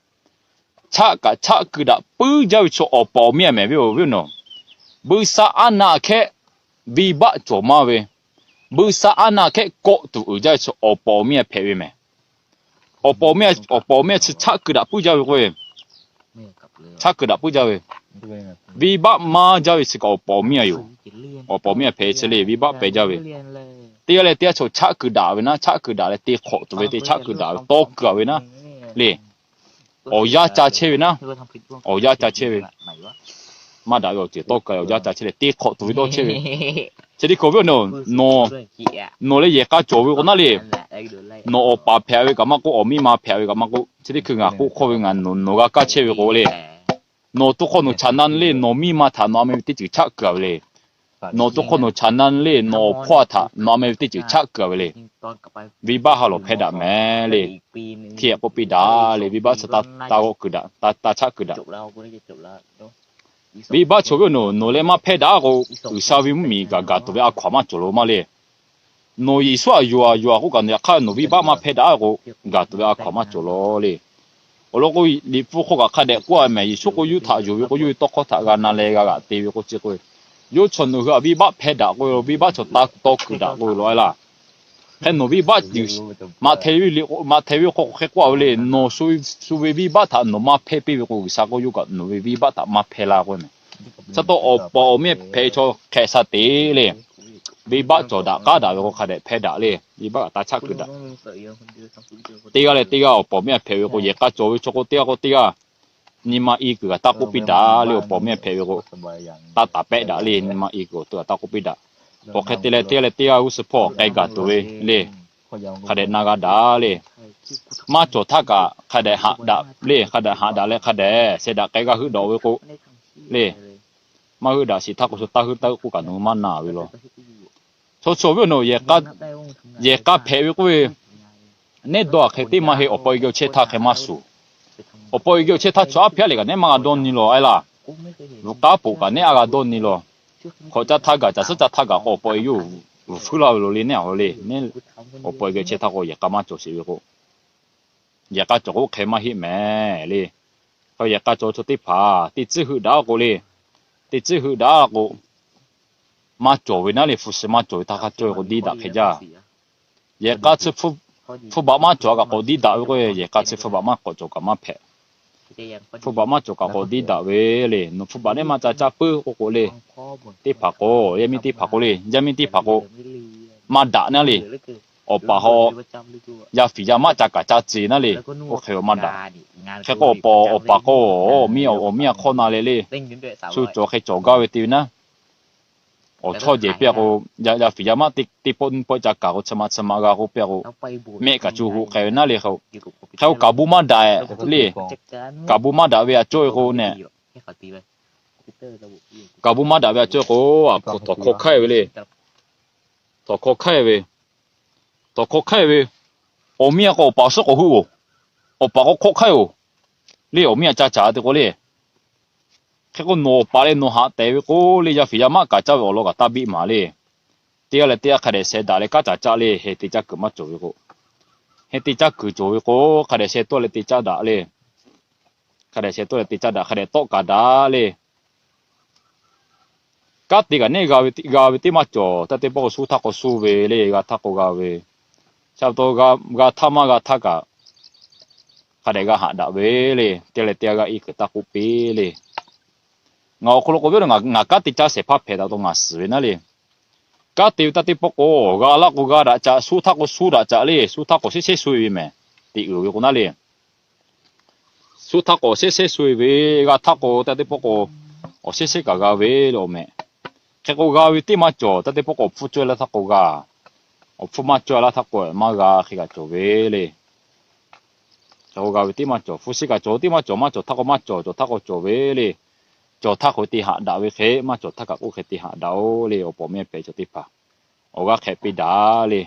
Chaˆ kaꞈ chaˆ keu daꞈ puiˉ jaˇ ve chaw awˬ paˍ awˬ miˇ a mehˍ ve yoˬ, viˉ awˬ nyi. Buiˇshaˆaˉnaˆ hkehˉ venˇbaˆ cawˬ maˇ ve, Buiˇshaˆaˉnaˆ hkehˉ kawˆ tuˬ uiˍ jaˇ ve chaw awˬ paˍ awˬ miˇ a hpehꞈ ve mehˍ. Awˬ paˍ awˬ miˇ a chi chaˆ keu daꞈ puiˉ jaˇ ve k'o, chaˆ keu daꞈ puiˉ jaˇ ve, venˇbaˆ maˇ jaˇ ve chi kaꞈ awˬ paˍ awˬ miˇ a yoˬ. Awˬ paˍ awˬ miˇ a hpehꞈ ve chi le, venˇbaˆ pehˬ jaˇ ve. Teˇ g'aˇ leh teˇ g'aˇ chaw chaˆ keu daꞈ ve naˉ, chaˆ keu daꞈ leh te hk'awꞈ tuˬ ve, te chaˆ keu daꞈ ve tawˇ keu a ve naˉ le. Awˬ yanˇ ca chehˇ ve naˉ, awˬ yanˇ ca chehˇ ve, maˇ daꞈ ve awˬ ceuˬ tawˇ keu, awˬ yanˇ ca chehˇ leh te hk'awꞈ tuˬ ve tawˇ chehˇ ve. Chi teˇ hkui viˉ awˬ nyi, nawˬ leh yehˬ k'a cawˬ ve k'o naˉ le, nawˬ awˬ paˍ hpehꞈ ve kaꞈ maˇ k'oˆ, awˬ miˇ ma hpehꞈ ve kaꞈ maˇ k'oˆ, chi teˇ hkui ngaˬ k'oˆ hk'awˇ ve, ngaˬ nawˬ g'a kaˇ chehˇ ve k'o le, nawˬ to hk'awˇ nawˬ chaꞈ na le, nawˬ miˇ ma htaꞈ nawˬ a meh ve teˇ ceuˬ chaˆ keu a ve le. Nawˬ to hk'awˇ nawˬ chaꞈ na le, nawˬ awˬ hpawˇ a htaꞈ nawˬ a meh ve teˇ ceuˬ chaˆ keu a ve le. Venˇbaˆ ha lawˬ hpehˇ daꞈ mehˍ le. Hk'e k'oˆ piˇ daꞈ le, venˇbaˆ chi taˇ g'awˆ keu daꞈ, taˇ chaˆ keu daꞈ. Venˇbaˆ chaw viˉ awˬ nyi, nawˬ leh maˇ hpehˇ daꞈ k'o, G'uiˬsha ve mvuhˇmiˬ kaꞈ gaˬ tuˬ ve a hkaw-anˬ maˇ cawˬ la maˇ le. Nawˬ Yeˍsuˆ aꞈ yuˬ aꞈ yuˬ aꞈ k'oˆ kaꞈ, yaꞈ hk'aˇ nawˬ venˇbaˆ maˇ hpehˇ daꞈ k'o, gaˬ tuˬ ve a hkaw-anˬ maˇ cawˬ la le. Awˬ lawn k'o, Liꞈ hpu hk'aw kaꞈ hk'a dehꞈ k'oˆ a mehˍ, Yeˍsuˆ k'o yawˇ htaꞈ yonˍ ve k'o, yawˇ ve tawˇ hkawˇ htaꞈ g'a na leh g'a g'aꞈ te ve k'o, chi k'o, yawˇ chaw nawˬ hui htaꞈ venˇbaˆ hpehˇ daꞈ k'o, venˇbaˆ chaw taˇ tawˇ keu daꞈ k'o law a laˇ. Hk'e nawˬ venˇbaˆ tuˬ, maꞈ hte ve liꞈ k'o, maꞈ hte ve awˬ hk'aw k'o hk'e k'oˆ a ve le, nawˬ shu ve venˇbaˆ htaꞈ nawˬ maˇ hpehˇ piˇ ve k'o, G'uiˬsha k'o yawˇ kaꞈ nawˬ ve venˇbaˆ htaꞈ maˇ hpehˇ la k'o mehˍ. Chi taw awˬ paˍ awˬ miˇ hpehꞈ ve chaw hk'e sha te le, venˇbaˆ cawˬ daꞈ k'aˉ daꞈ ve k'o hk'a dehꞈ hpehˇ daꞈ le, venˇbaˆ kaꞈ taˇ chaˆ keu daꞈ. Teˇ g'aˇ leh teˇ g'aˇ awˬ paˍ awˬ miˇ hpehꞈ ve k'o, yehˬ k'a cawˬ ve chaw k'o teˇ g'aˇ k'o teˇ g'aˇ nyi ma i kuiˬ kaꞈ taˇ k'oˆ piˇ daꞈ le, awˬ paˍ awˬ miˇ hpehꞈ ve k'o, taˇ taˍ pehˆ daꞈ le, nyi ma i kuiˬ awˬ to kaꞈ taˇ k'oˆ piˇ daꞈ. Awˬ hk'e te leh teˇ g'aˇ leh teˇ g'aˇ g'uˇ suhˍ hpawˇ k'ai gaˬ tuˬ ve le, hk'a dehꞈ na g'a daꞈ le. Maˇ cawˬ htaˇ kaꞈ hk'a dehꞈ haꞈ daꞈ le, hk'a dehꞈ haꞈ daꞈ leh hk'a dehꞈ sheh daꞈ k'ai g'a heuˆ dawꞈ ve k'o le, maˇ heuˆ daꞈ shiˍ htaˇ k'o shu taˇ heuˆ taˇ heuˆ k'oˆ kaꞈ nawˬ hui maˇ na ve law. Chaw chaw viˉ awˬ nyi, yehˬ k'a hpehꞈ ve k'oˆ ve, nehˉ dawˇ hk'e teˇ maˇ heˆ, awˬ pa awˬ e geh awˬ chehˇ htaˇ hk'e maˇ shuˍ. Awˬ pa awˬ e geh awˬ chehˇ htaˇ chaw aˉ hpehꞈ leh kaꞈ nehˉ maˇ g'a dawˇ nyi law a laˇ. Vuˬ k'aˉ poꞈ kaꞈ nehˉ a g'a dawˇ nyi law. Hk'awꞈ caˇ htaˇ gaˬ, caˬ suhˉ caˇ htaˇ gaˬ k'o, awˬ pa awˬ e yawˇ vuˬ hpuiˇ laˇ ve law le, nehˉ a le, nehˉ awˬ pa awˬ e geh chehˇ htaˇ k'o yehˬ k'a maˇ cawˬ sheˍ ve k'o, yehˬ k'a cawˬ k'o hk'e maˇ heˆ mehˍ le. Hk'e yehˬ k'a cawˬ chaw teˇ hpaˍ teˇ tcuhˉ heuˆ daꞈ k'o le, teˇ tcuhˉ heuˆ daꞈ k'o, maˇ cawˬ ve naˉ le, hpu shi maˇ cawˬ ve htaˇ hk'a cawˬ ve k'o diˇ daꞈ hk'e jaˇ. Yehˬ k'a chi hpu baꞈ maˇ cawˬ kaꞈ k'awꞈ diˇ daꞈ ve k'o, yehˬ k'a chi hpu baꞈ maˇ k'awꞈ cawˬ kaꞈ maˇ hpehꞈ. Hpu baꞈ maˇ cawˬ kaꞈ k'awꞈ diˇ daꞈ ve le. Nawˬ hpu baꞈ nehˉ maˇ ca caˇ puiˉ k'oˆ k'o le, teˇ hpaˍ k'o, yaˇ miˇ teˇ hpaˍ k'o le, yaˇ miˇ teˇ hpaˍ k'o maˇ daꞈ naˉ le. Awˬ paˍ haw yaˇ fiˍ yaˇ maˇ ca kaˍ caˇ ce naˉ le, oˇ hk'e maˇ daꞈ. Hk'e k'o awˬ paˍ awˬ paˍ k'o, awˬ miˇ awˬ miˇ a hk'awˇ na leh le, shu cawˬ hk'e cawˬ gaˇ ve te ve naˉ. Awˬ chawˇ jehˬ piˇ k'o, yaˇ fiˍ yaˇ maˇ teˇ pawˆ nyiˇ pawˆ ca kaˍ k'o, chi ma chi ma g'a k'oˆ piˇ k'o, mehˆ kaꞈ cu hoꞈ k'ai ve naˉ le. Hk'e k'o kaˍ bon maˇ daꞈ le, kaˍ bon maˇ daꞈ ve a cawˇ ve k'o nehˬ, kaˍ bon maˇ daꞈ ve a cawˇ ve k'o, a hpu htawnˍ hk'aw hk'aiˇ ve le. Htawnˍ hk'aw hk'aiˇ ve, htawnˍ hk'aw hk'aiˇ ve, awˬ miˇ a k'o awˬ paˍ suhˉ k'awꞈ hu-oˬ. Awˬ paˍ k'o hk'awꞈ hk'aiˇ-oˬ le, awˬ miˇ a ca caˍ te k'o le. Hk'e k'o nawˬ awˬ paˍ leh nawˬ haꞈ tehˍ ve k'o le, yaˇ fiˍ yaˇ maˇ kaˍ caˇ ve awˬ lawn kaꞈ taˇ biˆ maˍ le. Teˇ g'aˇ leh teˇ g'aˇ hk'a dehꞈ sheh daꞈ leh kanˉ caˍ caˇ le, heh te caˇ kuiˬ maˇ cawˬ ve k'o, heh te caˇ kuiˬ cawˬ ve k'o, hk'a dehꞈ sheh tawˆ leh te caˇ daꞈ le. Hk'a dehꞈ sheh tawˆ leh te caˇ daꞈ, hk'a dehꞈ tawˆ kaˍ daꞈ le. Kanˉ te kaꞈ nehˉ g'a ve teˇ maˇ cawˬ. Taˇ teˇ pawˆ k'o suh htaˇ k'o suh ve le, g'a htaˇ k'o g'a ve. Cha pa taw g'a htaˇ maˇ g'a htaˇ kaꞈ, hk'a dehꞈ g'a haꞈ daꞈ ve le. Teˇ g'aˇ leh teˇ g'aˇ g'a iˉ kuiˬ taˇ k'oˆ piˇ le. Ngaˬ awˬ hk'aw lo k'o ve ngaˬ kanˉ te caˇ shehˍ hpaˇ hpehꞈ taˍ taw ngaˬ suhˍ ve naˉ le. Kanˉ te ve taˇ teˇ pawˆ k'o, g'a laˇ k'o g'a daꞈ caꞈ, suh htaˇ k'o suh daꞈ caꞈ le, suh htaˇ k'o shehˉ shehˉ suh ve mehˍ, te uiˍ ve k'o naˉ le. Suh htaˇ k'o awˬ shehˉ shehˉ sho e ve, g'a htaˇ k'o taˇ teˇ pawˆ k'o awˬ shehˉ shehˉ kaꞈ g'a ve le awˬ meh. Hk'e k'o g'a ve teˇ maˇ cawˬ, taˇ teˇ pawˆ k'o awˬ hpfuhˇ cawˇ laˇ htaˇ k'o g'a, awˬ hpfuhˇ maˇ cawˇ laˇ htaˇ k'o maˇ g'a hk'e kaꞈ cawˬ ve le. Hk'e k'o g'a ve teˇ maˇ cawˬ, hpfuhˇ shehˉ kaꞈ cawˬ, teˇ maˇ cawˬ maˇ cawˬ htaˇ k'o maˇ cawˬ, cawˬ htaˇ k'o cawˬ ve le. Cawˬ htaˇ k'o te haꞈ daꞈ ve hk'e, maˇ cawˬ htaˇ kaꞈ k'oˆ hk'e te haꞈ daꞈ-oˬ le, awˬ pon awˬ miˇ hpehꞈ chaw teˇ hpaˍ. Awˬ g'aˇ hk'ehꞈ piˇ daꞈ le.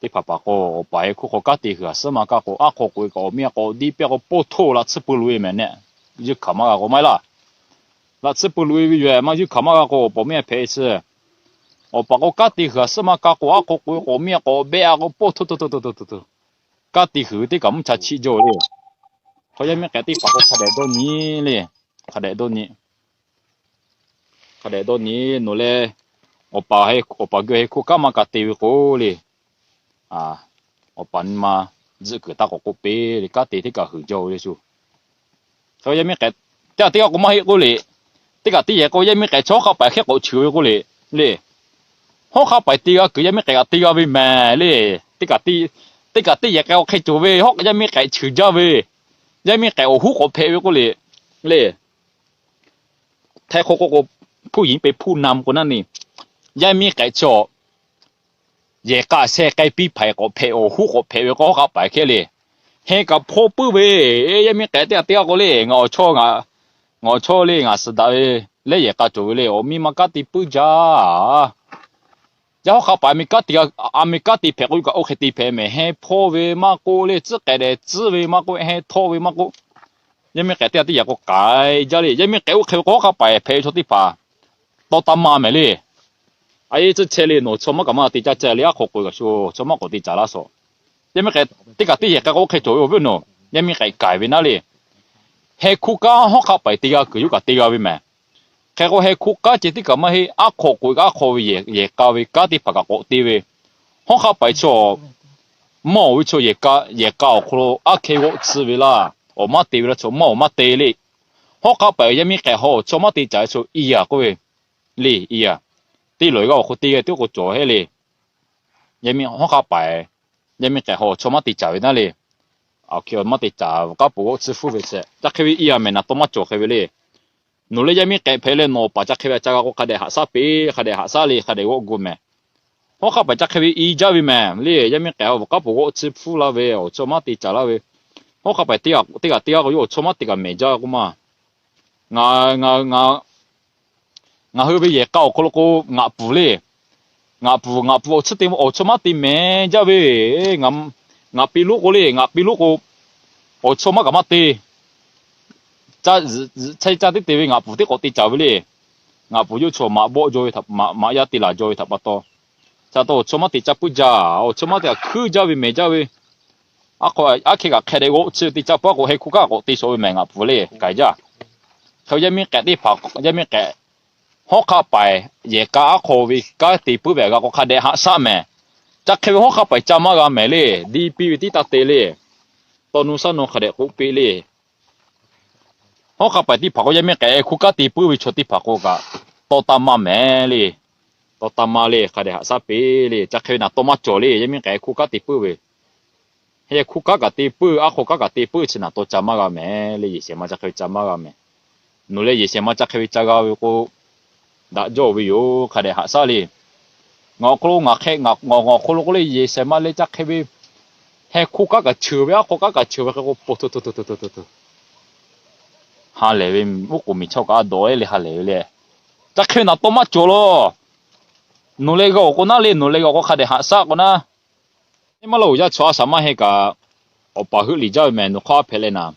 Teˇ hpaˍ paˍ k'o awˬ paˍ heh hkuˇ hk'aw kanˉ te huiˬ haˍ suhˉ ma kaˇ k'o, aˉ hk'aw k'oꞈ e kaꞈ awˬ miˇ a k'awꞈ diˇ piˇ k'o, poˇ htoˇ laꞈ tsuhˇ pui loꞈ e mehˍ nehˆ, yuˇ hkanˍ maˇ g'a k'o maˇ heˆ laˇ. Laꞈ tsuhˇ pui loꞈ e ve yoˬ-ehˍ, maˇ yuˇ hkanˍ maˇ g'a k'o, awˬ pon awˬ miˇ hpehꞈ e suh. Awˬ paˍ k'o kanˉ te huiˬ haˍ suhˉ ma kaˇ k'o, aˉ hk'aw k'oꞈ e k'o awˬ miˇ a k'awꞈ behˆ a k'o, poˇ htoˇ htoˇ htoˇ htoˇ htoˇ htoˇ, kanˉ te huiˬ ve teˇ kaꞈ mvuhˇ cha chiˆ jaˇ le. Hk'e yaˇ miˇ k'ehꞈ teˇ hpaˍ k'o hk'a dehꞈ dawˇ nyi le. Hk'a dehꞈ dawˇ nyi. Hk'a dehꞈ dawˇ nyi. Nawˬ leh awˬ paˍ, awˬ paˍ geh heh hkuˇ kanˉ maˇ ka te ve k'o le, awˬ paˍ nyi ma tzuhꞈ kuiˬ taˇ k'awꞈ k'oˆ piˇ le, kanˉ te teˇ kaꞈ huiˬ jaˇ-oˬ le shu. Hk'e yaˇ miˇ k'ehꞈ teˇ g'aˇ teˇ g'aˇ k'o maˇ heˆ k'oˆ le. Teˇ kaꞈ teˇ yehˬ k'o yaˇ miˇ k'ehꞈ chaw hawˉ hk'aˆ paiˍ hk'e k'awꞈ cheuˬ ve k'oˆ le le. Hawˉ hk'aˆ paiˍ te g'a kuiˬ yaˇ miˇ k'ehꞈ kaꞈ te g'a ve mehˍ le. Teˇ kaꞈ teˇ yehˬ k'o hk'e cawˬ ve, hawˉ yaˇ miˇ k'ehꞈ cheuˬ jaˇ ve, yaˇ miˇ k'ehꞈ awˬ huˉ k'awꞈ hpehꞈ ve k'oˆ le le. Htaiˇ hk'oˆ k'o k'o, hpuˇ yiˍ pe hpuˇ nam k'o naˉ ni, yaˇ miˇ k'ehꞈ chaw yehˬ k'a sheh k'ai piˇ hpaˍ k'awꞈ hpehꞈ, awˬ huˉ k'awꞈ hpehꞈ ve k'o hawˉ hk'aˆ paiˍ hkehˇ le. Heh kaꞈ hpaw puiˉ ve, yaˇ miˇ k'ehꞈ teˇ g'aˇ teˇ g'aˇ k'o le, ngaˬ awˬ chawˇ, ngaˬ awˬ chawˇ le ngaˬ suhˍ daꞈ ve leh yehˬ k'a cawˬ ve le, awˬ miˇ ma kanˉ te puiˉ jaˇ. Yaˇ hawˉ hk'aˆ paiˍ a miˍ kanˉ te, a miˍ kanˉ te hpehꞈ k'o, yuˇ kaꞈ oˇ hk'e te hpehꞈ mehˍ, heh hpawˇ ve maˇ k'oˆ le, tcuhˉ k'ehꞈ dehꞈ tcuhˉ ve maˇ k'oˆ, heh htawˇ ve maˇ k'oˆ, yaˇ miˇ k'ehꞈ teˇ g'aˇ teˇ yehˬ k'o k'ai jaˇ le. Yaˇ miˇ k'ehꞈ oˇ hk'e ve k'o hawˉ hk'aˆ paiˍ hpehꞈ ve chaw teˇ hpaˍ tawˇ taˇ maˇ mehˍ le. A yehˬ tcuhˉ chehˇ le, nawˬ chaw maˇ kaꞈ maˇ te caˇ caˇ le, aˉ hk'aw k'oꞈ e kaꞈ shu chaw maˇ k'awꞈ te caˍ laˇ shawˍ. Yaˇ miˇ k'ehꞈ teˇ kaꞈ teˇ yehˬ k'ai k'o oˇ hk'e cawˬ ve awˬ viˉ nawˬ, yaˇ miˇ k'ehꞈ k'ai ve naˉ le. Heh hkuˇ kanˉ hawˉ hk'aˆ paiˍ te g'a kuiˬ yuˇ kaꞈ te g'a ve mehˍ. Hk'e k'o heh hkuˇ kanˉ ceh tiˉ kaꞈ maˇ heˆ, aˉ hk'aw k'oꞈ e kaꞈ aˉ hk'aw ve yehˬ k'a ve kanˉ teˇ hpaˍ kaꞈ k'awꞈ te ve, hawˉ hk'aˆ paiˍ chaw maˇ awˬ ve chaw yehˬ k'a awˬ hk'aw lo aˉ hkeh g'awˆ tcuh ve laˇ, awˬ maˇ te ve laˇ chaw maˇ awˬ maˇ te le. Hawˉ hk'aˆ paiˍ yaˇ miˇ k'ehꞈ haw awˬ chawˇ maˇ te caˍ ve chaw iˉ yaˬ k'oˆ ve le, iˉ yaˬ. Teˇ loꞈ g'aˇ awˬ hk'aw teˇ g'aˇ tiˉ k'o cawˬ hehˉ le. Yaˇ miˇ hawˉ hk'aˆ paiˍ, yaˇ miˇ k'ehꞈ haw awˬ chawˇ maˇ te caˍ ve naˉ le. Awˬ hk'e maˇ te caˍ, kanˉ pfuhˍ g'awˆ tcuhˇ hpfuhˇ ve chi ca hk'e ve iˉ yaˬ mehˍ, naˍ tawˇ maˇ cawˬ hk'e ve le. Nawˬ leh yaˇ miˇ k'ehꞈ hpehꞈ leh nawˬ awˬ paˍ ca hk'e ve ca g'a k'o hk'a dehꞈ haꞈ shaˉ piˇ, hk'a dehꞈ haꞈ shaˉ le, hk'a dehꞈ g'awˆ gu mehˍ. Hawˉ hk'aˆ paiˍ ca hk'e ve i jaˇ ve mehˍ le. Yaˇ miˇ k'ehꞈ haw kanˉ pfuhˍ g'awˆ tcuhˇ hpfuhˇ laˇ ve, awˬ chawˇ maˇ te caˍ laˇ ve, hawˉ hk'aˆ paiˍ teˇ g'aˇ teˇ g'aˇ k'o yawˇ awˬ chawˇ maˇ te kaꞈ mehˍ jaˇ k'oˆ ma. Ngaˬ, ngaˬ, ngaˬ, ngaˬ hui ve yehˬ k'a awˬ hk'aw lo k'o ngaꞈ pfuhˍ le. Ngaꞈ pfuhˍ, ngaꞈ pfuhˍ awˬ tsuhˇ te awˬ chawˇ maˇ te mehˍ jaˇ ve. Ngaˬ, ngaˬ piˇ lonˉ k'o le, ngaˬ piˇ lonˉ k'o awˬ chawˇ maˇ kaꞈ maˇ te. Caˇ, caˇ teˉ te ve ngaꞈ pfuhˍ teˇ k'awꞈ te caˍ ve le. Ngaꞈ pfuhˍ yawˇ chaw maꞈ bawˆ jaw ve, maꞈ yaˇ te laˬ jaw ve htaꞈ pa taw, ca taw awˬ chawˇ maˇ te caˇ puiˉ jaˇ. Awˬ chawˇ maˇ te kaꞈ hkuiˉ jaˇ ve mehˍ jaˇ ve. Aˉ hk'e kaꞈ hk'a dehꞈ g'awˆ tcuhˇ te caˇ puiˉ k'o heh hkuˇ kanˉ k'awꞈ te shawˍ ve mehˍ ngaꞈ pfuhˍ le, k'ai jaˇ. Hk'e yaˇ miˇ k'ehꞈ teˇ hpaˍ, yaˇ miˇ k'ehꞈ hawˉ hk'aˆ paiˍ yehˬ k'a aˉ hk'aw ve kanˉ te puiˉ ve g'a k'o hk'a dehꞈ haꞈ shaˉ mehˍ. Ca hk'e ve hawˉ hk'aˆ paiˍ ca maˇ g'a mehˍ le. Diˇ piˇ ve tiˉ taˇ te le. Tawˇ nuˇ shaˉ nuˇ hk'a dehꞈ k'oˆ piˇ le. Hawˉ hk'aˆ paiˍ teˇ hpaˍ k'o yaˇ miˇ k'ehꞈ heh hkuˇ kanˉ te puiˉ ve chaw teˇ hpaˍ k'o kaꞈ tawˇ taˇ maˇ mehˍ le. Tawˇ taˇ maˇ le, hk'a dehꞈ haꞈ shaˉ piˇ le. Ca hk'e ve naˍ tawˇ maˇ cawˬ le. Yaˇ miˇ k'ehꞈ heh hkuˇ kanˉ te puiˉ ve, heh hkuˇ kanˉ kaꞈ te puiˉ, aˉ hk'aw kanˉ kaꞈ te puiˉ chi naˍ tawˇ ca maˇ g'a mehˍ le. Yehˬ shehˍ ma ca hk'e ve ca maˇ g'a mehˍ. Nawˬ leh yehˬ shehˍ ma ca hk'e ve ca g'a ve k'o, daꞈ jawˇ ve yoˬ. Hk'a dehꞈ haꞈ shaˉ le. Ngaˬ awˬ hk'aw lo ngaˬ hk'e, ngaˬ awˬ hk'aw lo k'o le yehˬ shehˍ ma leh ca hk'e ve, heh hkuˇ kanˉ kaꞈ cheuˬ ve, aˉ hk'aw kanˉ kaꞈ cheuˬ ve hk'e k'o, po to to to to to to to, ha lehˬ ve, uˉ k'oˍ miˬ chaw kaꞈ a dawˬ e le ha lehˬ ve le. Ca hk'e ve naˍ tawˇ maˇ cawˬ law. Nawˬ leh g'a awˬ k'o naˉ le, nawˬ leh g'a awˬ k'o hk'a dehꞈ haꞈ shaˉ k'o naˉ. Eˇ maˇ lo yaˇ chaw a shaꞈ maˇ heˆ kaꞈ, awˬ paˍ heuˆ liꞈ jaˇ ve mehˍ nawˬ hk'aˇ hpehꞈ leh naˍ.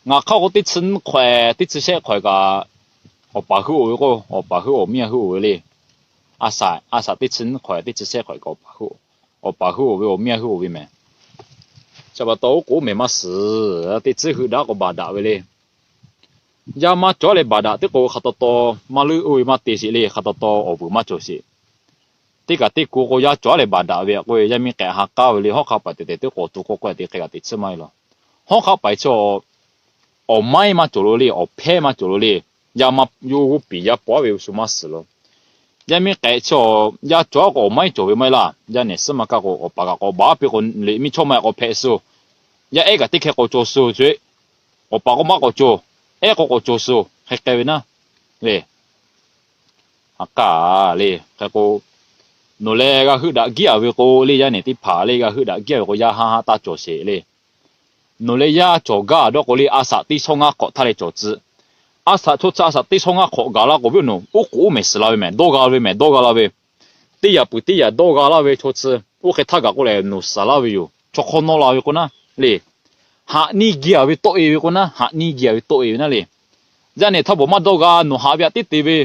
Ngaˬ hk'aˇ k'o teˇ chi nyiˇ hk'awehˍ teˇ chi shehˆ hk'awehˍ kaꞈ, awˬ paˍ heuˆ-oˬ ve k'o, awˬ paˍ heuˆ awˬ miˇ a heuˆ-oˬ ve le. A shaꞈ, a shaꞈ teˇ chi nyiˇ hk'awehˍ teˇ chi shehˆ hk'awehˍ kaꞈ awˬ paˍ heuˆ-oˬ ve, awˬ miˇ a heuˆ-oˬ ve mehˍ. Chi pa taw oˉ k'oˍ mehˍ maˇ suhˍ, teˇ tcuhˉ heuˆ daꞈ k'o baˬ daꞈ ve le. Yaˇ maˇ cawˬ leh baˬ daꞈ teˇ k'o hk'a taw taw maˇ leuˆ oˇ ve maˇ te sheˍ le, hk'a taw taw awˬ vuiˬ maˇ cawˬ sheˍ. Teˇ kaꞈ teˇ ku k'o yaˇ cawˬ leh baˬ daꞈ ve k'o, yaˇ miˇ k'ehꞈ ha k'aˉ ve le. Hawˉ hk'aˆ paiˍ tehꞈ tehꞈ teˇ k'awꞈ tu k'oˆ k'oˆ te hk'e kaꞈ teꞈ tsuhˇ maˇ heˆ law. Hawˉ hk'aˆ paiˍ chi awˬ maiˉ maˇ cawˬ lo le, awˬ hpehˇ maˇ cawˬ lo le. Yaˇ maˇ yawˇ g'oˇ piˍ yaˇ paw ve shu maˇ suhˍ law. Yaˇ miˇ k'ehꞈ chi yaˇ cawˬ k'o awˬ maiˉ cawˬ ve maˇ heˆ laˇ. Yaˇ nehˬ suhˉ ma kaˇ k'o awˬ paˍ kaꞈ k'awꞈ baˬ piˇ k'o, liꞈ miˇ chawˇ maˇ k'awꞈ hpehꞈ suh. Yaˇ ehˉ kaꞈ teˇ hkeh k'awꞈ cawˬ suh co-e. Awˬ paˍ k'o maˇ k'awꞈ cawˬ, ehˉ k'o k'awꞈ cawˬ suh hk'e k'ai ve naˉ le. Aꞈ k'aˇ le hk'e k'o, nawˬ leh g'a heuˆ daꞈ giˉ-a ve k'o le, yaˇ nehˬ teˇ hpaˍ le g'a heuˆ daꞈ giˉ-a ve k'o, yaˇ haˉ haˉ taˇ cawˬ sheˍ le. Nawˬ leh yaˇ cawˬ gaˇ dawˇ k'o le, a shaꞈ teˇ shawˉ ngaˇ hk'awꞈ htaˇ leh cawˬ tcuh. A shaꞈ chaw chi a shaꞈ teˇ shawˉ ngaˇ hk'awꞈ gaˬ la k'o, viˉ awˬ nawˬ oˉ k'oˍ oˉ mehˍ suhˍ la ve mehˍ, dawˇ g'a ve mehˍ, dawˇ g'a la ve, teˇ yaꞈ peuˬ teˇ yaꞈ dawˇ g'a laˇ ve chaw chi, oˇ hk'e htaˇ gaˬ k'o lehˬ nawˬ suhˍ laˇ ve yoˬ. Chaw hk'awˇ nawˇ la ve k'o naˉ le, haꞈ niˇ geh-a ve tawˆ e ve k'o naˉ, haꞈ niˇ geh-a ve tawˆ e ve naˉ le. Yaˇ nehˬ htaˇ bawˬ maˇ dawˇ g'a, nawˬ haꞈ ve aꞈ tiˉ te ve,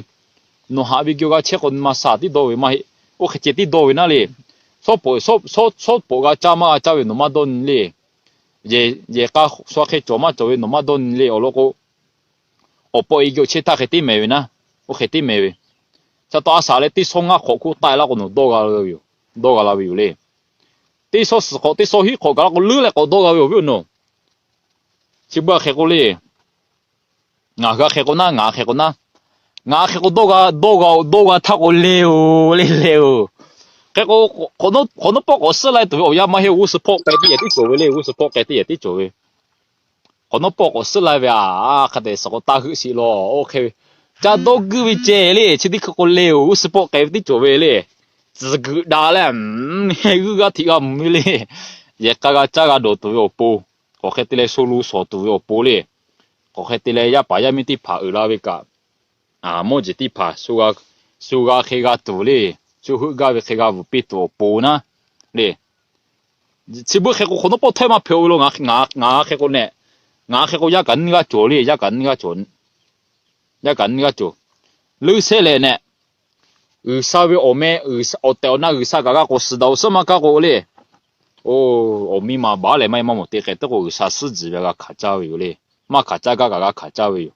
nawˬ haꞈ ve geh g'a chehˇ k'o, ma shaˍ tiˉ dawˇ ve maˇ heˆ, oˇ hk'e ceh tiˉ dawˇ ve naˉ le. Shawˉ pawˍ, shawˉ pawˍ g'a caˇ maˇ g'a caˇ ve nawˬ maˇ dawˇ nyi le. Yehˬ k'a shu hk'e cawˬ maˇ cawˬ ve nawˬ maˇ dawˇ nyi le. Awˬ lawn k'o, awˬ pawˆ e geh chehˇ htaˇ hk'e tiˉ mehˍ ve naˉ, oˇ hk'e tiˉ mehˍ ve. Chi taw a shaꞈ leh teˇ shawˉ ngaˇ hk'awꞈ hk'oˆ taˆ e laˇ k'o nawˬ dawˇ g'a ve yoˬ, dawˇ g'a la ve yoˬ le. Teˇ shawˉ suhˍ hk'awꞈ teˇ shawˉ hiˆ hk'awꞈ gaˬ la k'o leuˉ leh k'awꞈ dawˇ g'a ve yoˬ, viˉ awˬ nawˬ. Chi beuꞈ hk'e k'o le, ngaˬ hui a hk'e k'o naˉ, ngaˬ hk'e k'o naˉ, ngaˬ hk'e k'o dawˇ g'a, dawˇ g'a, dawˇ g'a htaˇ k'o le-oˬ le le-oˬ. Hk'e k'o, hk'awꞈ nawˉ pawˆ k'awꞈ suhˉ lai tuˬ ve awˬ yanˇ maˇ heˆ, g'uˇ suhˍ hpawˆ k'ai teˇ yaꞈ tiˉ cawˬ ve le, g'uˇ suhˍ hpawˆ k'ai teˇ yaꞈ tiˉ cawˬ ve. Hk'awꞈ nawˉ pawˆ k'awꞈ suhˉ lai ve a, hk'a dehꞈ suhˍ k'o taˇ heuˆ sheˍ law, oˇ hk'e ve. Ca dawˇ guiˇ ve ceh le, chi teˇ hkui k'o le-oˬ, g'uˇ suhˍ pawˆ k'ai ve tiˉ cawˬ ve le. Tcuhˍ guiˬ daꞈ leh, g'uiˇ g'aˇ htiꞈ g'a mvuh ve le. Yehˬ k'a g'a caˇ g'a dawˬ tuˬ ve awˬ pon, k'awꞈ hk'e te leh sho lu shawˍ tuˬ ve awˬ pon le. K'awꞈ hk'e te leh yaˇ paˍ yaˇ miˇ teˇ hpaˍ uiˍ la ve kaꞈ, mawˇ jeˬ teˇ hpaˍ shu g'a hk'e g'a tuˬ le, shu heuˆ gaˇ ve hk'e g'a vuˬ piˇ tuˬ awˬ pon naˉ le. Chi beuꞈ hk'e k'o hk'awꞈ nawˉ pawˆ htawˇ maˇ hpehꞈ-o ve lo, ngaˬ hk'e k'o neh, ngaˬ hk'e k'o yaˇ kaꞈ nyiˇ g'aˇ cawˬ le, yaˇ kaꞈ nyiˇ g'aˇ cawˬ, yaˇ kaꞈ nyiˇ g'aˇ cawˬ. Leuˉ sehˉ leh neh, G'uiˬsha ve awˬ meh, awˬ tehˬ awˬ na G'uiˬsha kaꞈ g'a k'awꞈ suhˍ daꞈ-oˬ, suhˉ maˇ kaˇ k'o le. Oˇ, awˬ miˇ ma baˬ leh maˇ heˆ maˇ mawˬ te k'ehꞈ teˇ k'o G'uiˬsha suhˉ jiˬ ve g'a hkanˍ caˇ ve yoˬ le. Maˇ hkanˍ caˇ gaˇ kaꞈ g'a hkanˍ caˇ ve yoˬ.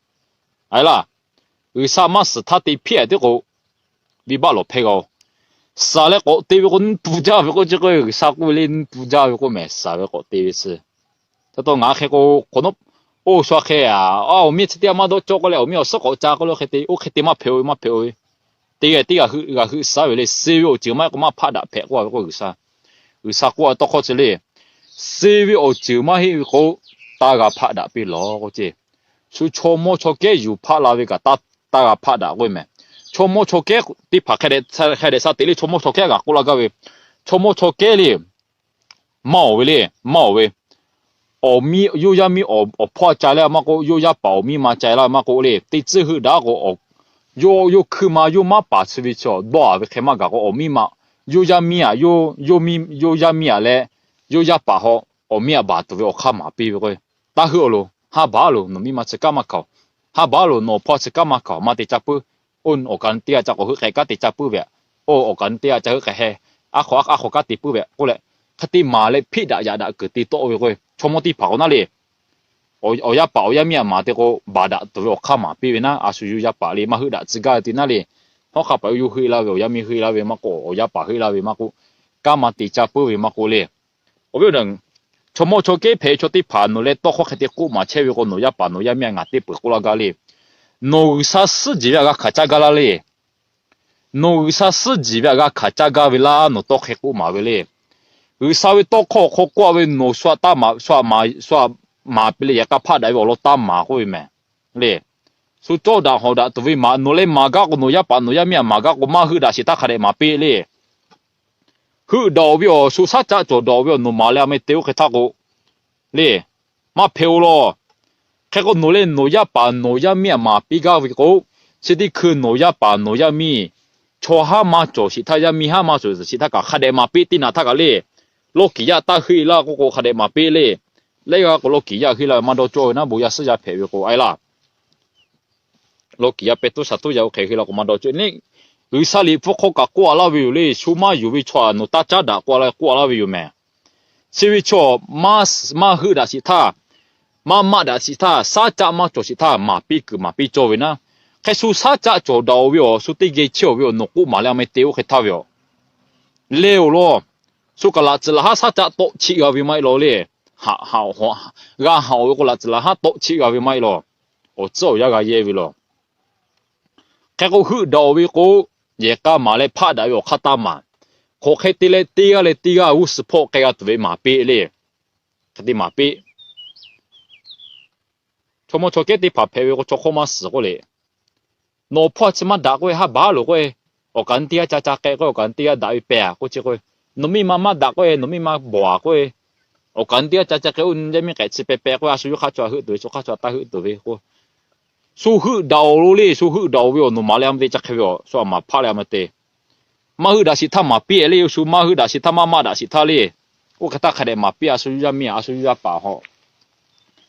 A laˇ, G'uiˬsha maˇ suhˍ htaˇ te hpiˇ-a teˇ k'o, venˇbaˆ lawˬ hpehˇ g'a-oˬ. Suhˍ leh k'awꞈ te ve k'o, nyi tu jaˇ ve k'o, chi k'o G'uiˬsha k'oˆ ve le, nyi tu jaˇ ve k'oˆ mehˍ, suhˍ ve k'awꞈ te ve suh. Chi taw ngaˬ hk'e k'o, oˇ shu hk'e, a, awˬ miˇ chi teˇ g'aˇ maˇ dawˇ cawˇ k'oˆ leh awˬ miˇ awˬ suhˉ k'awꞈ ca k'oˆ le, hk'e te, oˇ hk'e te maˇ hpehꞈ-o ve, maˇ hpehꞈ-o ve. Teˇ g'aˇ teˇ g'aˇ g'a heuˆ suhˉ ve le, suh ve awˬ ceuˬ maˇ heˆ k'o maˇ hpaˆ daꞈ hpehꞈ k'oˆ ve k'o G'uiˬsha. G'uiˬsha k'oˆ ve tawˇ hkawˇ chi le, suh ve awˬ ceuˬ maˇ heˆ ve k'o, taˇ g'a hpaˆ daꞈ piˇ lawˬ k'oˆ ce. Shu chaw mawˇ chaw kehˉ yuˬ hpaˆ la ve kaꞈ taˇ g'a hpaˆ daꞈ k'oˆ ve mehˍ. Chaw mawˇ chaw kehˉ teˇ hpaˍ hk'a dehꞈ sha teꞈ le, chaw mawˇ chaw kehˉ g'aꞈ k'oˆ laˇ gaˇ ve, chaw mawˇ chaw kehˉ le, maˇ oˬ ve le, maˇ oˬ ve. Awˬ miˇ, yawˇ yaˇ miˇ awˬ hpawˇ ca leh maˇ k'oˆ, yawˇ yaˇ paˍ awˬ miˇ ma ca laˇ maˇ k'oˆ le, teˇ tcuhˇ heuˆ daꞈ k'o, yawˇ yawˇ hkui ma yawˇ maˇ paˍ chi ve chaw dawˇ-a ve hk'e maˇ gaˬ k'o, awˬ miˇ ma, yawˇ yaˇ miˇ-aꞈ, yawˇ miˇ, yawˇ yaˇ miˇ-aꞈ leh, yawˇ yaˇ paˍ haw, awˬ miˇ-aꞈ baˬ tuˬ ve awˬ hk'aˇ maˍ piˇ ve k'o, taˇ heuˆ-a loˬ, ha baˬ-a loˬ, nawˬ miˇ ma chi kanˉ maˇ hkanˍ-oˬ, ha baˬ-a loˬ, nawˬ awˬ hpawˇ chi kanˉ maˇ hkanˍ-oˬ, maˇ te caˇ puiˉ, oˇ awˬ kaˍ teˇ g'aˇ ca k'awꞈ heuˆ k'ai kanˉ te caˇ puiˉ ve, oˇ awˬ kaˍ teˇ g'aˇ ca heuˆ k'ai heh, aˉ hk'aw aˉ hk'aw kanˉ te puiˉ ve k'oˆ leh, hk'e te maˍ leh hpiˆ daꞈ yaꞈ daꞈ kuiˬ te tawˆ ve k'o, chaw mawˇ teˇ hpaˍ k'o naˉ le, awˬ yaˇ paˍ awˬ yaˇ miˇ-aꞈ maˍ te k'o, baˬ daꞈ tuˬ ve awˬ hk'aˇ maˍ piˇ ve naˉ, a shu yawˇ yaˇ paˍ le maˇ heuˆ daꞈ tcuh gaˇ ve te naˉ le. Hawˉ hk'a paˍ yawˇ heuˆ laˇ ve, awˬ yaˇ miˇ heuˆ laˇ ve maˇ k'oˆ, awˬ yaˇ paˍ heuˆ laˇ ve maˇ k'oˆ, kanˉ maˇ te caˇ puiˉ ve maˇ k'oˆ le. Awˬ viˉ awˬ nyi, chaw mawˇ chaw kehˉ hpehꞈ ve chaw teˇ hpaˍ nawˬ leh tawˇ hkawˇ hk'e te k'oˆ maˍ chehˇ ve k'o, nawˬ yaˇ paˍ nawˬ yaˇ miˇ-aꞈ ngaˬ teˇ peuˬ k'oˆ laˇ gaˇ le. Nawˬ G'uiˬsha suhˉ jiˬ ve htaꞈ g'a hkanˍ caˇ gaˇ laˇ le. Nawˬ G'uiˬsha suhˉ jiˬ ve htaꞈ g'a hkanˍ caˇ gaˇ ve laˇ, nawˬ tawˇ hk'e k'oˆ maˍ ve le. G'uiˬsha ve tawˇ hkawˇ awˬ hk'aw k'oˆ-a ve, nawˬ shu htaꞈ maˍ piˇ leh yaꞈ hk'aˇ hpaˆ daꞈ ve awˬ lawn taˇ maˍ k'oˆ ve mehˍ le. Shu cawˇ daꞈ hawˍ daꞈ tuˬ ve maˍ, nawˬ leh maˍ gaˇ k'o, nawˬ yaˇ paˍ nawˬ yaˇ miˇ-aꞈ maˍ gaˇ k'o, maˇ heuˆ daꞈ sheˍ htaˇ hk'a dehꞈ maˍ piˇ le. Heuˆ daꞈ-oˬ ve awˬ shu shaˉ caˆ cawˬ daꞈ-oˬ ve awˬ nawˬ maˍ leh a meh te oˇ hk'e htaˇ k'o le, maˇ hpehꞈ-o law. Hk'e k'o nawˬ leh nawˬ yaˇ paˍ nawˬ yaˇ miˇ-aꞈ maˍ piˇ gaˇ ve k'o, chi teˇ hkui nawˬ yaˇ paˍ nawˬ yaˇ miˇ, chaw haˉ maˇ cawˬ sheˍ htaˇ, yaˇ miˇ haˉ maˇ cawˬ sheˍ htaˇ kaꞈ hk'a dehꞈ maˍ piˇ teˇ naꞈ htaˇ kaꞈ le, lawˇ kiˍ yaˇ taˇ heuˆ laˇ k'oˆ k'o hk'a dehꞈ maˍ piˇ le. Laiˉ g'aˇ k'o lawˇ kiˍ yaˇ heuˆ laˇ ve maˇ dawˇ cawˇ ve naˉ, bon yaˇ suhˉ yaˇ hpehꞈ ve k'o a laˇ. Lawˇ kiˍ yaˇ pehˇ tuˉ shaˍ tuˉ yaˇ oˇ hk'e heuˆ laˇ k'o maˇ dawˇ cawˇ le. G'uiˬsha liꞈ hpu hk'aw kaꞈ k'oˆ-a laˇ ve yoˬ le, shu maˇ yonˍ ve chaw-aꞈ nawˬ taˇ caˉ daꞈ k'oˆ-a laˇ ve k'oˆ-a laˇ ve yoˬ mehˍ. Chi ve chaw maˇ heuˆ daꞈ sheˍ htaˇ, maˇ maˆ daꞈ sheˍ htaˇ, shaˉ caˆ maˇ cawˬ sheˍ htaˇ maˍ piˇ kuiˬ maˍ piˇ cawˇ ve naˉ. Hk'e shu shaˉ caˆ cawˬ daꞈ-oˬ ve awˬ, shu teˇ geh chehˇ-oˬ ve awˬ nawˬ k'oˆ maˍ leh a meh te oˇ hk'e htaˇ ve yoˬ. Le-oˬ law. Shu kaꞈ laꞈ tcuhˍ laꞈ haˉ shaˉ caˆ tawˆ cheˆ g'a ve maˇ heˆ law le. G'a haꞈ-oˬ ve k'o laꞈ tcuhˍ laꞈ haˉ tawˆ cheˆ g'a ve maˇ heˆ law. Awˬ tcuhˉ awˬ yanˇ g'a yehˇ ve law. Hk'e k'o heuˆ daꞈ-oˬ ve k'o, yehˬ k'a maˍ leh hpaˆ daꞈ ve awˬ hk'aˇ taˇ maˍ. Hk'aˬ hk'e te leh teˇ g'aˇ leh teˇ g'aˇ g'uˇ suhˍ hpawˆ k'ai g'a tuˬ ve maˍ piˇ le. Hk'e te maˍ piˇ. Chaw mawˇ chaw kehˉ teˇ hpaˍ hpehꞈ ve k'o, chaw hk'oˆ maˇ suhˍ k'oˆ le. Nawˬ awˬ hpawˇ chi maˇ daꞈ k'oˆ ve, haˉ baˉ loˬ k'oˆ ve, awˬ kaˍ nyi teˇ g'aˇ ca ca k'ai k'oˆ ve, awˬ kaˍ nyi teˇ g'aˇ daꞈ ve pehˬ a k'oˆ chi k'o, nawˬ miˇ ma maˇ daꞈ k'oˆ ve, nawˬ miˇ ma bawˬ a k'oˆ ve, awˬ kaˍ nyi teˇ g'aˇ ca ca k'ai, oˇ yaˇ miˇ k'ehꞈ chi pehꞈ pehꞈ k'oˆ ve, a shu yawˇ hk'aˇ chaw htaꞈ heuˆ tuˬ ve, chaw hk'aˇ chaw htaꞈ heuˆ tuˬ ve k'o, shu heuˆ daꞈ-oˬ lo le, shu heuˆ daꞈ-oˬ ve awˬ nawˬ maˍ leh a ma te ca hk'e ve awˬ shu a maˍ hpaˆ leh a ma te. Maˇ heuˆ daꞈ shiˍ htaˇ maˍ piˇ le, shu maˇ heuˆ daꞈ shiˍ htaˇ maˇ maˆ daꞈ shiˍ htaˇ le. Oˇ hk'e htaˇ hk'a dehꞈ maˍ piˇ, a shu yawˇ yaˇ miˇ a, a shu yawˇ yaˇ paˍ hawˬ.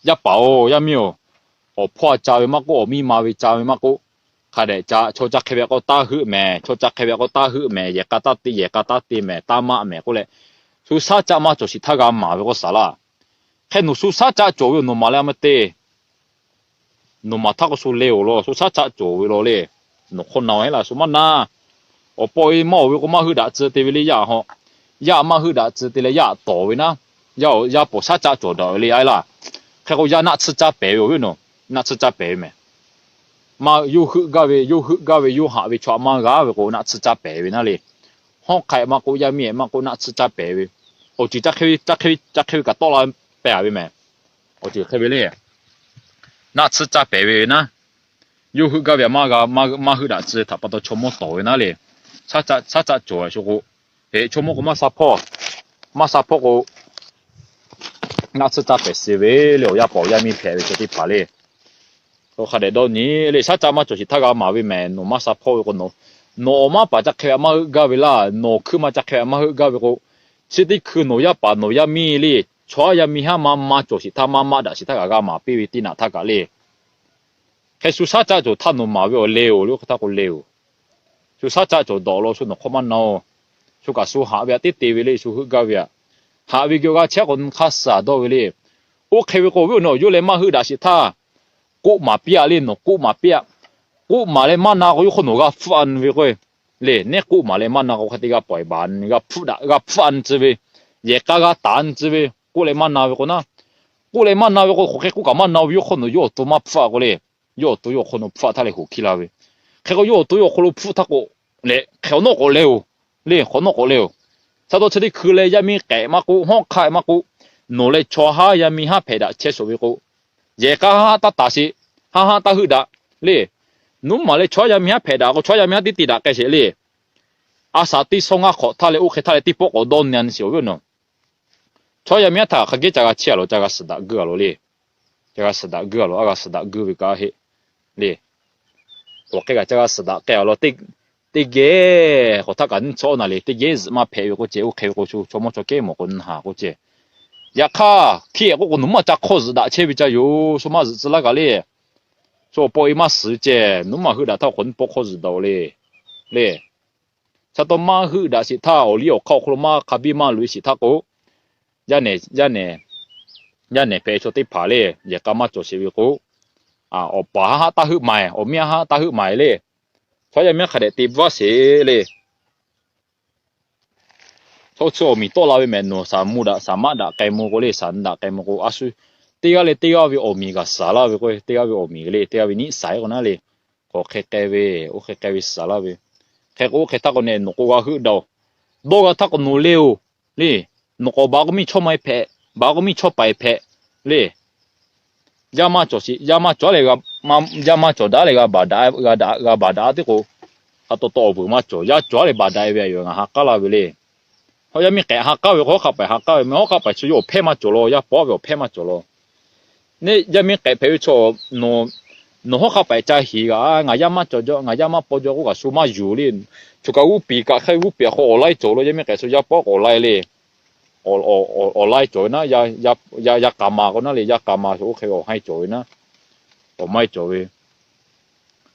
Yaˇ paˍ-oˬ, yaˇ miˇ-oˬ, awˬ hpawˇ a ca ve maˇ k'oˆ, awˬ miˇ ma ve ca ve maˇ k'oˆ, hk'a dehꞈ ca, chaw ca hk'e ve k'o taˇ heuˆ mehˍ, chaw ca hk'e ve k'o taˇ heuˆ mehˍ, yehˬ k'a taˇ te, yehˬ k'a taˇ te mehˍ, taˇ maˆ mehˍ k'oˆ leh, shu shaˉ caˆ maˇ cawˬ shiˍ htaˇ g'a maˍ ve k'o saˍ laˇ. Hk'e nawˬ shu shaˉ caˆ cawˬ ve awˬ nawˬ maˍ leh a ma te. Nawˬ maˍ htaˇ k'o shu le-oˬ law, shu shaˉ caˆ cawˬ ve law le. Nawˬ hk'awˇ na-oˬ heˆ laˇ, shu maˇ na. Awˬ pa e maˇ oˬ ve k'o maˇ heuˆ daꞈ tcuh te ve le yaˇ hawˆ. Yaˇ maˇ heuˆ daꞈ tcuh te leh yaˇ tawˍ ve naˉ, yaˇ paˍ shaˉ caˆ cawˬ daꞈ ve le a laˇ. Hk'e k'o yaˇ naˆ tsuhˇ caˇ pehˍ ve awˬ viˉ nawˬ, naˆ tsuhˇ caˇ pehˍ ve mehˍ. Maˇ yawˇ heuˆ gaˇ ve, yawˇ heuˆ gaˇ ve yawˇ haꞈ ve chaw maˇ g'a ve k'o naˆ tsuhˇ caˇ pehˍ ve naˉ le. Hawˉ hk'ai maˇ k'oˆ, yaˇ miˇ maˇ k'oˆ, naˆ tsuhˇ caˇ pehˍ ve. Awˬ ceuˬ ca hk'e ve, ca hk'e ve, ca hk'e ve kaꞈ tawˆ la pehˍ a ve mehˍ. Awˬ ceuˬ hk'e ve le. Naˆ tsuhˇ caˇ pehˍ ve naˉ, yawˇ heuˆ gaˇ ve a maˇ g'a, maˇ heuˆ daꞈ tcuh htaꞈ pa taw chaw mawˇ tawˍ ve naˉ le. Shaˉ caˆ cawˬ a shu k'o, heꞈ chaw mawˇ k'o maˇ sha hpawˇ, maˇ sha hpawˇ k'o, naˆ tsuhˇ caˇ pehˍ suh ve le. Awˬ yaˇ paˍ awˬ yaˇ miˇ hpehꞈ ve chaw teˇ hpaˍ le. Hk'a dehꞈ dawˇ nyi le, shaˉ caˆ maˇ cawˬ shiˍ htaˇ g'a maˍ ve mehˍ. Nawˬ maˇ sha hpawˇ ve k'o, nawˬ awˬ maˇ paˍ ca hk'e ve a maˇ heuˆ gaˇ ve laˇ, nawˬ hkui ma ca hk'e ve a maˇ heuˆ gaˇ ve k'o, chi teˇ hkui nawˬ yaˇ paˍ nawˬ yaˇ miˇ le, chaw yaˇ miˇ haˉ ma maˇ cawˬ shiˍ htaˇ maˇ maˆ daꞈ shiˍ htaˇ kaꞈ g'a maˍ piˇ ve teˇ naꞈ htaˇ kaꞈ le. Hk'e shu shaˉ caˆ cawˬ htaˇ nawˬ maˍ ve awˬ le-oˬ le, oˇ hk'e htaˇ k'o le-oˬ. Shu shaˉ caˆ cawˬ dawˬ law, shu nawˬ hk'awˇ maˇ na-oˬ. Shu kaꞈ shu haꞈ ve aꞈ teˇ te ve le, shu heuˆ gaˇ ve aꞈ. Haꞈ ve geh g'a chehˇ k'o hk'a suh dawˇ ve le. Oˇ hk'e ve k'o, awˬ viˉ awˬ nyi yawˇ leh maˇ heuˆ daꞈ shiˍ htaˇ, k'oˆ maˍ piˇ a le, nawˬ k'oˆ maˍ piˇ a. K'oˆ maˍ leh maˇ na k'o, yawˇ hk'oˆ nawˬ g'a hpfuhˆ a ve k'o, le neˉ k'oˆ maˍ leh maˇ na k'o, hk'e te g'a pawˍ baˬ, g'a hpfuhˆ daꞈ, g'a hpfuhˆ a tcuh ve, yehˬ k'a g'a taˍ a tcuh ve, k'oˆ leh maˇ na ve k'o naˉ, k'oˆ leh maˇ na ve k'o, hk'aˬ hk'e k'oˆ kaꞈ maˇ na ve, yawˇ hk'oˆ nawˬ yawˇ awˬ to maˇ hpfuhˆ a k'o le. Yawˇ awˬ to yawˇ awˬ hk'oˆ nawˬ hpfuhˆ htaˇ leh hoꞈ hkiˇ la ve. Hk'e k'o yawˇ awˬ to yawˇ awˬ hk'oˆ lo hpfuhˆ htaˇ k'o, le hk'e awˬ nawˉ k'awꞈ le-oˬ, le hk'e awˬ nawˉ k'awꞈ le-oˬ. Cha taw chi teˇ hkui leh yaˇ miˇ k'ehꞈ maˇ k'oˆ, hawˉ hk'aˆ maˇ k'oˆ, nawˬ leh chaw haˉ yaˇ miˇ haˉ hpehꞈ daꞈ chehˇ shawˍ ve k'o, yehˬ k'a haˉ haˉ taˇ taˍ sheˍ, haˉ haˉ taˇ heuˆ daꞈ le. Nawˬ maˬ leh chaw haˉ yaˇ miˇ haˉ hpehꞈ daꞈ k'o, chaw haˉ yaˇ miˇ haˉ teˇ te daꞈ k'ai sheˍ le. A shaˍ teˇ shawˉ ngaˇ hk'awꞈ htaˇ leh oˇ hk'e htaˇ leh teˇ pawˆ k'awꞈ dawˇ nyi a sheˍ awˬ viˉ awˬ nyi. Chaw haˉ yaˇ miˇ haˉ htaꞈ hk'a geh ca g'a chehˇ a law, ca g'a suhˍ daꞈ guˇ a law le. Ca g'a suhˍ daꞈ guˇ a law, a g'a suhˍ daꞈ guˇ ve kaꞈ heˆ le. Awˬ hk'e kaꞈ ca g'a suhˍ daꞈ k'ai a law, teˇ geh k'awꞈ htaˇ kaꞈ nyiˇ chaw na le, teˇ geh zuhꞈ maˇ hpehꞈ ve k'oˆ ceh, oˇ hk'e ve k'o shu chaw mawˇ chaw kehˉ mawˬ k'o nyi haˍ k'oˆ ceh. Yaꞈ hk'aˇ hkiˇ ehˍ k'oˆ k'o nawˬ maˇ ca hk'awˇ zuhꞈ daꞈ chehˇ ve ca yoˬ, shu maˇ zuhꞈ tcuh laˇ kaꞈ le. Shu awˬ paw e maˇ suhˍ ceh, nawˬ maˇ heuˆ daꞈ htaˇ awˬ hk'awꞈ nyiˇ pawˆ hk'awˇ zuhꞈ daꞈ-oˬ le. Le cha taw maˇ heuˆ daꞈ sheˍ htaˇ, awˬ liˇ awˬ hk'aˇ awˬ hk'aw lo maˇ hk'a biˇ maˇ loꞈ e sheˍ htaˇ k'o, yaˇ nehˬ, yaˇ nehˬ, yaˇ nehˬ hpehꞈ chaw teˇ hpaˍ le, yehˬ k'a maˇ cawˬ sheˍ ve k'o, awˬ paˍ haˉ haˉ taˇ heuˆ maˍ, awˬ miˇ haˉ haˉ taˇ heuˆ maˍ le. Chaw yaˇ miˇ haˉ hk'a dehꞈ te bvuhˇ sheˍ le. Chaw chi awˬ miˬ tawˆ la ve mehˍ, nawˬ shaˍ mvuh daꞈ shaˍ maˆ daꞈ k'ai mvuh k'o le, shaˍ nyi daꞈ k'ai mvuh k'o, a shu teˇ g'aˇ leh teˇ g'aˇ ve awˬ miˬ g'a shaˍ laˇ ve k'o, teˇ g'aˇ ve awˬ miˬ le, teˇ g'aˇ ve nyiˇ shaˍ k'o naˉ le, k'awꞈ hk'e k'ai ve, oˇ hk'e k'ai ve shaˍ laˇ ve. Hk'e k'o oˇ hk'e htaˇ k'o nehˬ nawˬ k'o g'a heuˆ daꞈ-oˬ. Dawˇ g'a htaˇ k'o nawˬ le-oˬ le. Nawˬ k'awꞈ baˬ k'o miˇ chawˇ ma e hpehꞈ, baˬ k'o miˇ chawˇ paˍ e hpehꞈ le. Yaˇ maˇ cawˬ sheˍ, yaˇ maˇ cawˬ leh, yaˇ maˇ cawˬ daꞈ leh g'a baˬ daꞈ, g'a baˬ daꞈ teˇ k'o, a taw taw awˬ vuiˬ maˇ cawˬ, yaˇ cawˬ leh baˬ daꞈ e ve a yoˬ ngaˬ ha k'aˉ laˇ ve le. Hawˉ yaˇ miˇ k'ehꞈ ha k'aˉ ve k'o, hawˉ hk'a paiˍ ha k'aˉ ve mehˍ, hawˉ hk'a paiˍ chi yawˇ awˬ hpehˇ maˇ cawˬ law, yaˇ paˍ ve awˬ hpehˇ maˇ cawˬ law. Neˇ yaˇ miˇ k'ehꞈ hpehꞈ ve chaw, nawˬ hawˉ hk'a paiˍ ca heˍ g'a, ngaˬ yaˇ maˇ cawˬ jaw, ngaˬ yaˇ maˇ paw jaw k'oˆ kaꞈ shu maˇ yuˬ le. Choˬ kaꞈ g'uˇ piˍ kaꞈ hk'e g'uˇ piˍ a hk'aw awˬ laiˉ cawˬ lo, yaˇ miˇ k'ehꞈ shu yaˇ paˍ k'awꞈ laiˉ le. Awˬ laiˉ cawˬ ve naˉ, yaˇ k'a ma k'o naˉ le, yaˇ k'a ma shu oˇ hk'e ve awˬ haiˇ cawˬ ve naˉ, awˬ maiˇ cawˬ ve.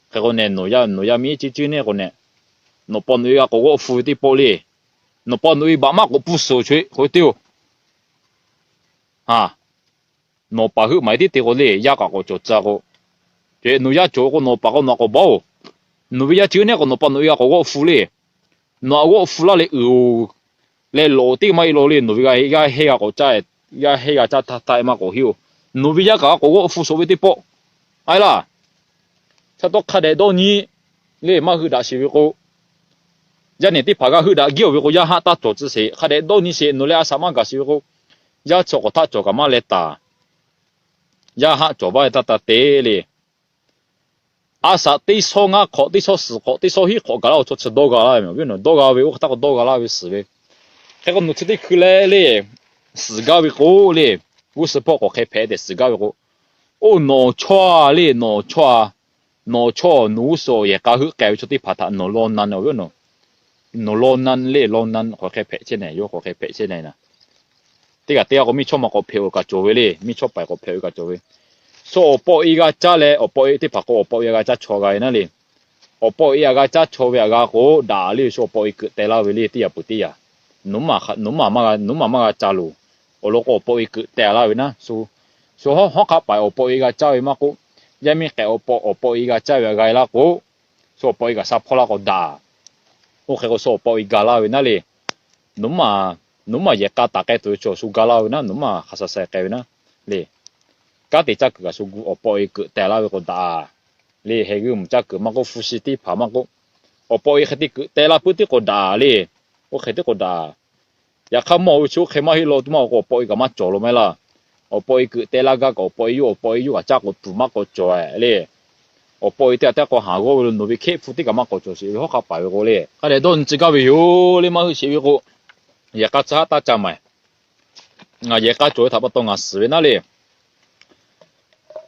Hk'e k'o nehˬ nawˬ yaˇ, nawˬ yaˇ miˇ ciˇ ciˇ neˇ k'o nehˬ, nawˬ pa nawˬ e g'a k'awꞈ g'awˆ hpu ve teˇ pawˆ le. Nawˬ pa nawˬ e baꞈ maˇ k'awꞈ pfuhˇ suhˍ chaweh k'oˆ ve teˇ-oˬ. Ha, nawˬ paˍ heuˆ maˍ e tiˉ te k'o le, yaˇ kaꞈ k'awꞈ cawˬ tcuh k'o, nawˬ yaˇ cawˬ k'o nawˬ paˍ k'o nawˬ k'awꞈ baˬ-oˬ. Nawˬ ve yaˇ ciˇ neˇ k'o nawˬ pa nawˬ e g'a k'awꞈ g'awˆ hpu le. Nawˬ aꞈ g'awˆ hpu laˇ leh uiˍ-oˬ leh lawꞈ teˇ maˇ e law le, nawˬ ve g'a heˆ g'a k'awꞈ caˇ, g'a heˆ g'a caˇ htaˇ htaˇ maˇ k'awꞈ heˆ-oˬ. Nawˬ ve yaˇ kaꞈ g'a k'awꞈ g'awˆ hpu shawˍ ve teˇ pawˆ a laˇ. Cha taw hk'a dehꞈ dawˇ nyi le, maˇ heuˆ daꞈ sheˍ ve k'o, yaˇ nehˬ teˇ hpaˍ g'a heuˆ daꞈ giˉ-oˬ ve k'o, yaˇ haˆ taˇ cawˬ tcuh sheˍ, hk'a dehꞈ dawˇ nyi sheˍ. Nawˬ leh a shaꞈ maˇ gaˬ sheˍ ve k'o, yaˇ chi k'awꞈ htaˆ cawˬ kaꞈ maˇ leh taˍ. Yaˇ haˆ cawˬ vaˇ ve taˇ ta te le. A shaꞈ teˇ shawˉ ngaˇ hk'awꞈ, teˇ shawˉ suhˍ hk'awꞈ, teˇ shawˉ hiˆ hk'awꞈ gaˬ laˇ-oˬ chaw chi dawˇ g'a laˇ ve meh. Awˬ viˉ awˬ nyi, dawˇ g'a ve, oˇ hk'e htaˇ k'o dawˇ g'a laˇ ve suhˍ ve. Hk'e k'o nawˬ chi teˇ hkui leh le, suhˍ gaˇ ve k'o le, g'uˇ suhˍ hpawˇ k'awꞈ hk'e hpehꞈ tehꞈ suhˍ gaˇ ve k'o, oˇ nawˬ chawˇ-a le, nawˬ chawˇ-a, nawˬ chawˇ nawˬ g'uˇ suhˍ yehˬ k'a heuˆ k'ai ve chaw teˇ hpaˍ htaꞈ nawˬ law na-e, awˬ viˉ awˬ nyi, nawˬ law na le, law na k'awꞈ hk'e hpehꞈ chehˇ na, yawˇ k'awꞈ hk'e hpehꞈ chehˇ na. Teˇ g'aˇ teˇ g'aˇ k'o miˇ chawˇ ma k'awꞈ hpehꞈ-oˬ kaꞈ cawˬ ve le, miˇ chawˇ paiˍ k'awꞈ hpehꞈ ve kaꞈ cawˬ ve. Shu awˬ pawˆ e g'a caˇ leh, awˬ pawˆ e teˇ hpaˍ k'o awˬ pawˆ e a g'a caˇ chaw g'a ve naˉ le. Awˬ pawˆ e a g'a caˇ chaw ve aꞈ g'a k'o daꞈ le, shu awˬ pawˆ e keuꞈ teh laˇ ve le, teˇ yaꞈ peuˬ teˇ yaꞈ. Nawˬ maˬ maˇ g'a, nawˬ maˬ maˇ g'a ca loˬ. Awˬ lawn k'o awˬ pawˆ e keuꞈ teh laˇ ve naˉ, shu, shu hawˉ hawˉ hk'a paiˍ awˬ pawˆ e g'a caˇ ve maˇ k'oˆ, yaˇ miˇ k'ehꞈ awˬ pawˆ, awˬ pawˆ e g'a caˇ ve aꞈ g'a laˇ k'o, shu awˬ pawˆ e kaꞈ sha hpawˇ laˇ k'o daꞈ. Oˇ hk'e k'o shu awˬ pawˆ e ga laˇ ve naˉ le. Nawˬ maˬ, nawˬ maˬ yehˬ k'a taˍ k'ai tuˬ ve chaw shu ga laˇ ve naˉ, nawˬ maˬ hk'a sha sha k'ai ve naˉ le. Kanˉ te caˇ kuiˬ kaꞈ shu gu awˬ pawˆ e keuꞈ teh laˇ ve k'o daꞈ le. Heh g'uˇ mvuhˬ caˇ kuiˬ maˇ k'oˆ, hpu shi teˇ hpaˍ maˇ k'oˆ, awˬ pawˆ e hk'e te keuꞈ teh laˇ puiˉ tiˉ k'o daꞈ le. Oˇ hk'e tiˉ k'o daꞈ. Yaꞈ hk'aˇ mawˇ ve chi oˇ hk'e maˇ heˆ law, tu maˇ k'o awˬ pawˆ e kaꞈ maˇ cawˬ law maˇ heˆ laˇ. Awˬ pawˆ e keuꞈ teh laˇ gaˇ kaꞈ awˬ pawˆ e yawˇ, awˬ pawˆ e yawˇ kaꞈ caˇ k'o tuˬ maˇ k'awꞈ cawˬ le. Awˬ pawˆ e teˇ g'aˇ teˇ g'aˇ k'o haˍ g'awˇ ve lo nawˬ ve hkehˆ hpu teˇ kaꞈ maˇ k'awꞈ cawˬ sheˍ ve hawˉ hk'a paiˍ ve k'o le. Hk'a dehꞈ dawˇ nyi tcuh gaˇ ve yoˬ le, maˇ heuˆ sheˍ ve k'o, yehˬ k'a tcuh haˉ taˇ ca maˍ. Ngaˬ yehˬ k'a cawˬ ve htaꞈ pa taw ngaˬ suhˍ ve naˉ le.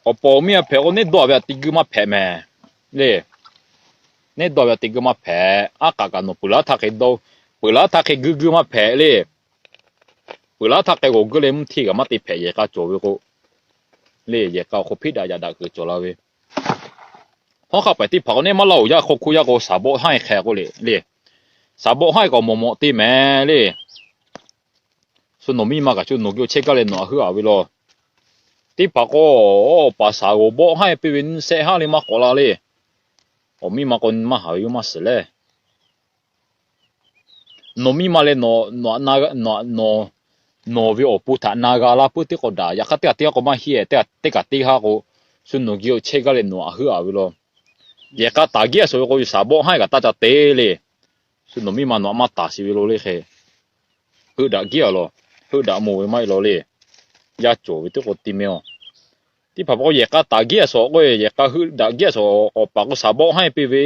Awˬ pawˍ miˇ a hpehꞈ k'o neˇ dawˇ ve aꞈ te gui maˇ hpehꞈ mehˍ le. Neˇ dawˇ ve aꞈ te gui maˇ hpehꞈ. Aˉ k'aꞈ kaꞈ nawˬ peuˬ laˉ htaˇ hk'e dawˇ, peuˬ laˉ htaˇ hk'e gui gui maˇ hpehꞈ le. Peuˬ laˉ htaˇ hk'e g'awˬ geuˆ leh mvuhˇ hteˇ kaꞈ maˇ te hpehꞈ yehˬ k'a cawˬ ve k'o le. Yehˬ k'a awˬ hk'aw hpiˇ daꞈ yaꞈ daꞈ kuiˬ cawˬ la ve. Hawˉ hk'a paiˍ teˇ hpaˍ k'o neˇ maˇ laˇ-oˬ, yaˇ hk'aw hkuˇ yaˇ k'o shaˍ bawˆ haˉ-e hk'e k'oˆ le le. Shaˍ bawˆ haˉ-e kaꞈ mawˬ mawˬ te mehˍ le. Shu nawˬ miˇ ma kaꞈ shu nawˬ geh awˬ chehˇ gaˇ leh nawˬ aꞈ heuˆ-a ve law. Teˇ hpaˍ k'o, awˬ paˍ shaˍ g'awˬ bawˆ haˉ-e piˇ ve nyiˇ shehˆ haˉ le maˇ k'awꞈ la le. Awˬ miˇ ma k'o maˇ haˍ ve yawˇ maˇ shiˍ le. Nawˬ miˇ ma leh nawˬ ve awˬ pon htaꞈ na g'a laˇ puiˉ teˇ k'o daꞈ. Yaꞈ hk'aˇ teˇ kaꞈ teˇ g'aˇ k'o maˇ heˆ-e, teˇ kaꞈ teˇ kaꞈ teˇ g'aˇ k'o, shu nawˬ geh awˬ chehˇ gaˇ leh nawˬ aꞈ heuˆ-a ve law. Yehˬ k'a taˍ giˉ-a shawˍ ve k'o, shaˍ bawˆ haˉ-e kaꞈ taˇ ca te le. Shu nawˬ miˇ ma nawˬ aꞈ maˇ taˍ sheˍ ve lo le hk'e. Heuˆ daꞈ giˉ-a law. Heuˆ daꞈ mawˬ ve maˇ heˆ law le. Yaˇ cawˬ ve teˇ k'o ti meh-a. Teˇ hpaˍ pa k'o yehˬ k'a taˍ giˉ-a shawˍ k'o, yehˬ k'a heuˆ daꞈ giˉ-a shawˍ, awˬ paˍ k'o shaˍ bawˆ haˉ-e piˇ ve,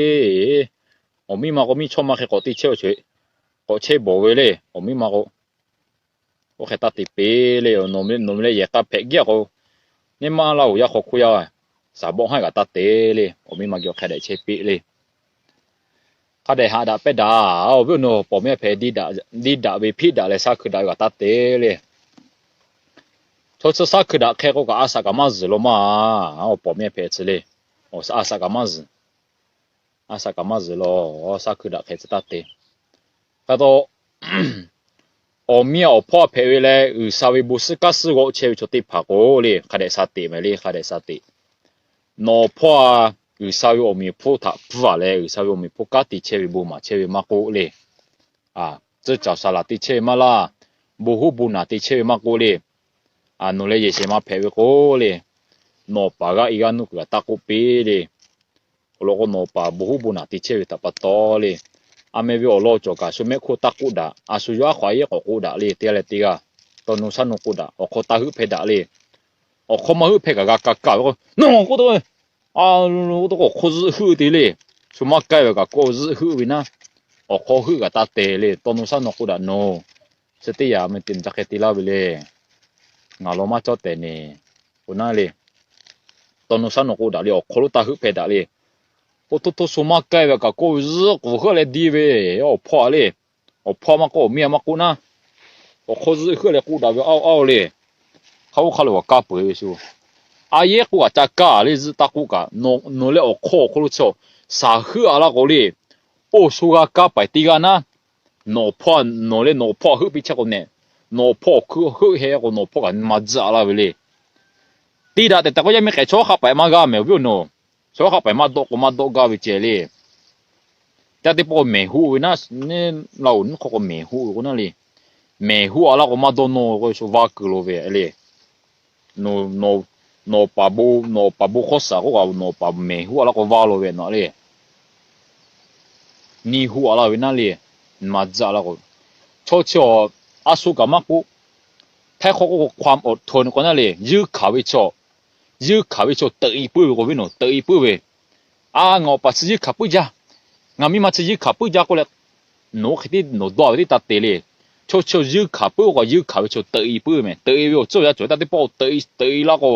awˬ miˇ ma k'o miˇ chawˇ ma hk'e k'awꞈ te chehˇ-a, k'awꞈ chehˇ bawˬ ve le. Awˬ miˇ ma k'o, oˇ hk'e taˇ te piˇ le. Nawˬ ve leh yehˬ k'a hpehꞈ giˉ-a k'o, neˇ maˇ laˇ-oˬ, yaˇ hk'aw hkuˇ yaˇ shaˍ bawˆ haˉ-e kaꞈ taˇ te le. Awˬ miˇ ma geh awˬ hk'a dehꞈ chehˇ piˇ le. Hk'a dehꞈ haꞈ daꞈ pehˇ daꞈ. Awˬ viˉ awˬ nyi, pawˍ miˇ a hpehꞈ diˇ daꞈ ve, hpiˆ daꞈ leh shaˉ hkui daꞈ ve kaꞈ taˇ te le. Chaw chi shaˉ hkui daꞈ hk'e k'o kaꞈ a shaꞈ kaꞈ maˇ zuhˬ law maˇ. Awˬ pawˍ miˇ a hpehꞈ chi le. A shaꞈ kaꞈ maˇ zuhˬ. A shaꞈ kaꞈ maˇ zuhˬ law. Shaˉ hkui daꞈ hk'e chi taˇ te. Hk'e taw, awˬ miˇ a awˬ hpawˇ a hpehꞈ ve leh G'uiˬsha ve bon suhˉ kanˉ suhˉ g'awˆ chehˇ ve chaw teˇ hpaˍ k'o le, hk'a dehꞈ sha teꞈ mehˍ le, hk'a dehꞈ sha teꞈ. Nawˬ awˬ hpawˇ a G'uiˬsha ve awˬ meꞈ awˬ hponˇ htaꞈ pfuhˇ-a leh, G'uiˬsha ve awˬ meꞈ awˬ hponˇ kanˉ te chehˇ ve bon maˍ chehˇ ve maˇ k'oˆ le. Tcuhˇ caˍ saˍ laꞈ te chehˇ ve maˇ laˇ. Bon huˉ bon naˬ te chehˇ ve maˇ k'oˆ le. Nawˬ leh yehˬ shehˍ ma hpehꞈ ve k'o le, nawˬ paˍ g'aˇ e g'aˇ nuˇ kuiˬ kaꞈ taˇ k'oˆ piˇ le. Awˬ lawn k'o, nawˬ paˍ bon huˉ bon naˬ te chehˇ ve htaꞈ pa taw le, a meh ve awˬ lawn cawˬ kaꞈ shu mehˆ hk'oˆ taˇ k'oˆ daꞈ. A shu yawˇ aˉ hk'aw a yehˉ k'awꞈ k'oˆ daꞈ le. Teˇ g'aˇ leh teˇ g'aˇ, taw nu shaˉ nu k'oˆ daꞈ. Awˬ hk'aw taˇ heuˆ hpehˇ daꞈ le. Awˬ hk'aw maˇ heuˆ hpehˇ kaꞈ g'a ka kaˇ ve k'o, nawˬ k'oˆ taw, a, k'oˆ taw k'o awˬ hk'aw zuhˆ heuˆ te le. Shu maˇ kaiˇ ve kaꞈ k'oˆ zuhˆ heuˆ ve naˉ, awˬ hk'aw heuˆ kaꞈ taˇ te le. Taw nu shaˉ nu k'oˆ daꞈ nawˬ, chi teˇ yanˇ a meh te jaˇ hk'e te laˇ ve le. Ngaˬ law maˇ cawˇ tehꞈ ne, k'o naˉ le. Taw nu shaˉ nu k'oˆ daꞈ le, awˬ hk'aw lo taˇ heuˆ hpehˇ daꞈ le. K'o, hto hto shu maˇ kaiˇ ve kaꞈ k'oˆ ve zuhˆ k'oˍ heuˆ leh diˇ ve, awˬ hpawˇ a le. Awˬ hpawˇ maˇ k'oˆ, awˬ miˇ a maˇ k'oˆ naˉ, awˬ hk'aw zuhˆ heuˆ leh k'oˆ daꞈ ve aoˇ aoˇ le. Hk'a oˇ hk'a lo kaˇ peuˬ ve shu. A yehˉ k'oˆ kaꞈ ca kaˇ le, zuhˆ taˇ k'oˆ kaꞈ, nawˬ leh awˬ hk'aw awˬ hk'aw lo chi shaˍ heuˆ a laˇ k'o le. Oˇ shu g'a kaˇ paiˍ teˇ g'aˇ naˉ, nawˬ hpawˇ, nawˬ leh nawˬ hpawˇ heuˆ piˇ chehˇ k'o nehˬ, nawˬ hpawˇ hk'oˆ heuˆ heh k'o nawˬ hpawˇ kaꞈ ma tzuhˆ a laˇ ve le. Te daꞈ tehꞈ tehꞈ k'o, yaˇ miˇ k'ehˬ chaw hawˉ hk'a paiˍ maˇ g'aˇ mehˍ awˬ viˉ awˬ nyi. Chaw hawˉ hk'a paiˍ maˇ dawˆ k'o maˇ dawˆ gaˇ ve ceh le. Ca teˇ pawˆ mehˬ hoˆ ve naˉ, neˇ la oˬ nyiˇ hk'aw k'o mehˬ hoˆ ve k'o naˉ le. Mehˬ hoˆ a laˇ k'o maˇ dawˇ nawˇ ve k'o shu vaˇ kuiˬ lo ve le. Nawˬ paˍ bon, nawˬ paˍ bon hk'awˇ shaˍ k'oˆ kaꞈ nawˬ paˍ mehˬ hoˆ a laˇ k'o vaˇ lo ve naˉ le. Nyiˇ hoˆ a laˇ ve naˉ le. Ma tzuhˆ a laˇ k'o, chaw chi a, a shu kaꞈ maˇ k'oˆ, htaiˇ hk'aw k'oˆ k'o ความอดทน k'o naˉ le, yuˇ hkanˍ ve chaw, Yeunˇ hkanˍ ve chaw teuꞈ-e puiˉ ve k'o, viˉ nawˬ, teuꞈ-e puiˉ ve, a, ngaˬ awˬ paˍ chi yeunˇ hkanˍ puiˉ jaˇ, ngaˬ miˇ ma chi yeunˇ hkanˍ puiˉ jaˇ k'oˆ leh, nawˬ hui hk'e te nawˬ dawˇ ve teˇ taˇ te le. Chaw chaw yeunˇ hkanˍ puiˉ k'o, yeunˇ hkanˍ ve chaw teuꞈ-e puiˉ ve mehˬ. Teuꞈ-e ve awˬ ceuˬ yaˇ cawˬ ve taˇ teˇ pawˆ teuꞈ-e laˇ k'o,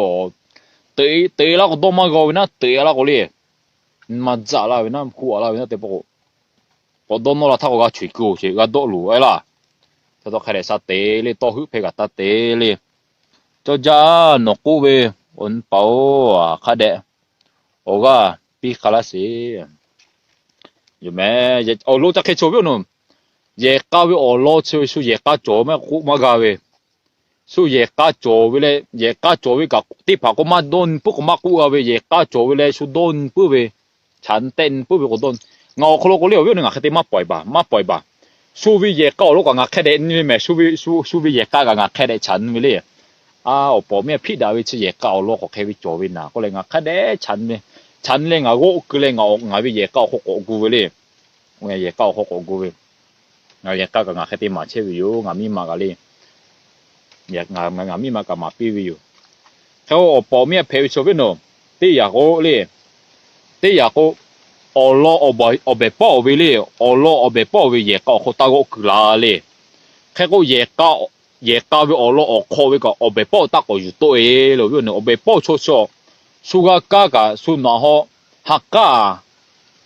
teuꞈ-e laˇ k'o dawˇ maˇ g'aw ve naˉ, teuꞈ-e laˇ k'o le, maˇ tzaˆ laˇ ve naˉ, huˆ-a laˇ ve naˉ teˇ pawˆ k'o, k'awꞈ dawˇ nawˇ la htaˇ k'o g'a choˬ kuiˬ-oˬ, g'a dawˆ loˬ-e laˇ. Hk'e te hk'a dehꞈ sha te le, tawˇ heuˆ hpehˇ kaꞈ taˇ te le. Cawˇ jaˇ nawˬ k'oˆ ve, awˬ nyi paˍ-oˬ, hk'a dehꞈ awˬ g'aˇ piˇ hk'a laˇ sheˍ. Yoˬ mehˬ, awˬ lawn ca hk'e chaw viˉ awˬ nu, yehˬ k'a ve awˬ lawn chi shu yehˬ k'a cawˬ maˇ k'oˆ maˇ g'a ve, shu yehˬ k'a cawˬ ve leh, yehˬ k'a cawˬ ve kaꞈ teˇ hpaˍ k'o maˇ dawˇ nyi puiˉ k'o maˇ k'oˆ g'a ve, yehˬ k'a cawˬ ve leh shu dawˇ nyi puiˉ ve, chaꞈ n tehˆ nyi puiˉ ve k'o dawˇ. Ngaˬ awˬ hk'aw lo k'o le, awˬ viˉ awˬ nu ngaˬ hk'e te maˇ pawˍ-e baˬ, maˇ pawˍ-e baˬ. Shu ve yehˬ k'a awˬ lawn kaꞈ ngaˬ hk'a dehꞈ nyi ve mehˬ, shu ve yehˬ k'a kaꞈ ngaˬ hk'a dehꞈ chaꞈ nyi ve le. A, awˬ paˍ awˬ miˇ hpiˆ daꞈ ve chi yehˬ k'a awˬ lawn k'awꞈ hk'e ve cawˬ ve naˍ k'oˆ leh ngaˬ hk'a dehꞈ chaꞈ nyi ve, chaꞈ nyi leh ngaˬ g'awˆ keu leh ngaˬ, ngaˬ ve yehˬ k'a awˬ hk'aw k'awꞈ gu ve le. Yehˬ k'a awˬ hk'aw k'awꞈ gu ve, ngaˬ yehˬ k'a kaꞈ ngaˬ hk'e te maˍ chehˇ ve yoˬ, ngaˬ miˇ ma kaꞈ le. Ngaˬ miˇ ma kaꞈ maˍ piˇ ve yoˬ. Hk'e k'o awˬ paˍ awˬ miˇ hpehꞈ ve chaw viˉ nawˬ, teˇ yanˇ k'o le, teˇ yanˇ k'o, awˬ lawn awˬ behˬ pawˆ-oˬ ve le, awˬ lawn awˬ behˬ pawˆ-oˬ ve yehˬ k'a awˬ hk'aw taˇ g'awˆ kuiˬ la le. Hk'e k'o, yehˬ k'a ve awˬ lawn awˬ hk'aw ve kaꞈ awˬ behˬ pawˆ taˇ k'awꞈ yuˬ tawˆ-e le, awˬ viˉ awˬ nu. Awˬ behˬ pawˆ chaw chaw, shu g'a kaˇ kaꞈ shu naꞈ haw, ha k'aˉ,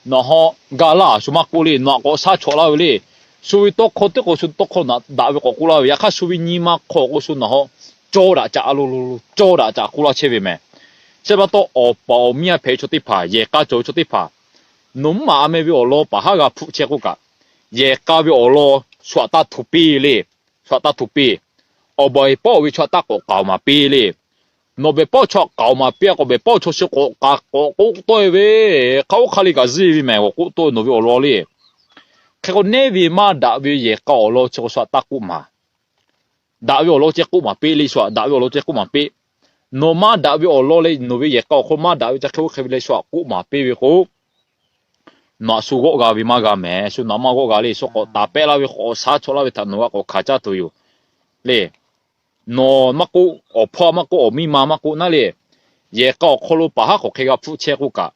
naꞈ haw, ga laˇ shu maˇ k'oˆ le, naꞈ k'awꞈ shaˉ chawꞈ laˇ ve le. Shu ve tawˇ hkawˇ teˇ k'o shu tawˇ hkawˇ naꞈ daꞈ ve k'awꞈ k'oˆ laˇ ve, yaꞈ hk'aˇ shu ve nyi ma hk'aw k'o shu naꞈ haw, cawˇ daꞈ caꞈ lo lo lo, cawˇ daꞈ caꞈ k'oˆ laˇ chehˇ ve mehˬ. Chi pa taw awˬ paˍ awˬ miˇ hpehꞈ ve chaw teˇ hpaˍ, yehˬ k'a cawˬ ve chaw teˇ hpaˍ, nawˬ maˇ a meh ve awˬ lawn paˍ haˉ g'a hpfuhˆ chehˇ k'oˆ kaꞈ, yehˬ k'a ve awˬ lawn shu htaꞈ taˇ hto piˇ le, shu htaꞈ taˇ hto piˇ. Awˬ behˬ pawˆ ve chaw htaꞈ taˇ k'awꞈ k'aoˍ maˍ piˇ le. Nawˬ behˬ pawˆ chaw htaꞈ k'aoˍ maˍ piˇ-a k'o, behˬ pawˆ chaw chi k'awꞈ k'aoˍ k'oˆ tawˆ-e ve, hk'a oˇ hk'a le kaꞈ zuhˇ ve mehˬ, k'awꞈ k'oˆ tawˆ-e nawˬ ve awˬ lawn le. Hk'e k'o, neˇ ve maˇ daꞈ ve yehˬ k'a awˬ lawn chi k'o shu htaꞈ taˇ k'oˆ maˍ. Daꞈ ve awˬ lawn ceh k'oˆ maˍ piˇ le, shu htaꞈ daꞈ ve awˬ lawn ceh k'oˆ maˍ piˇ. Nawˬ maˇ daꞈ ve awˬ lawn leh nawˬ ve yehˬ k'a awˬ hk'aw maˇ daꞈ ve ca hk'e oˇ hk'e ve leh shu htaꞈ k'oˆ maˍ piˇ ve k'o, nawˬ htaꞈ shu g'awˆ g'a ve maˇ g'a mehˬ. Shu nawˬ maˇ g'awˆ g'a le, shu k'awꞈ taˍ pehˆ laˇ ve k'awꞈ shaˉ chawꞈ laˇ ve htaꞈ nawˬ g'a k'awꞈ hkanˍ caˇ tuˬ yoˬ le. Nawˬ maˇ k'oˆ, awˬ hpawˇ maˇ k'oˆ, awˬ miˇ ma maˇ k'oˆ naˉ le, yehˬ k'a awˬ hk'aw lo paˍ haˉ k'awꞈ hk'e g'a hpfuhˆ chehˇ k'oˆ kaꞈ,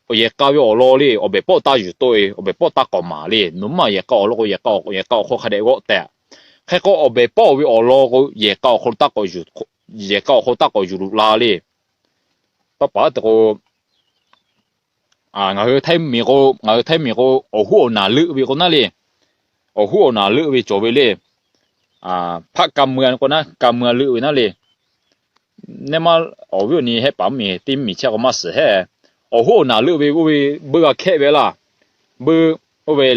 yehˬ k'a ve awˬ lawn le, awˬ behˬ pawˆ taˇ yuˬ tawˆ-e, awˬ behˬ pawˆ taˇ k'aoˍ maˍ le. Nawˬ maˇ yehˬ k'a awˬ lawn k'o, yehˬ k'a awˬ hk'aw hk'a dehꞈ g'awˆ tehꞈ. Hk'e k'o, awˬ behˬ pawˆ ve awˬ lawn k'o, yehˬ k'a awˬ hk'aw taˇ k'awꞈ yuˬ, yehˬ k'a awˬ hk'aw taˇ k'awꞈ yuˬ loꞈ la le. Tawˇ paˍ te k'o, ngaˬ hui Htaiˇ miˬ k'o, ngaˬ hui Htaiˇ miˬ k'o, awˬ huˉ awˬ naˍ leuˆ ve k'o naˉ le. Awˬ huˉ awˬ naˍ leuˆ ve cawˬ ve le. Hpaˆ ka mui-a k'o naˉ, ka mui-a leuˆ ve naˉ le. Neˇ maˇ awˬ viˉ awˬ nyi hehˆ paˍ mvuhˇ miˬ teˇ miˬ chehˇ k'o maˇ suhˍ hehˆ. Awˬ huˉ awˬ naˍ leuˆ ve oˇ ve beuˆ g'a hkehˆ ve laˇ. Beuˆ oˇ ve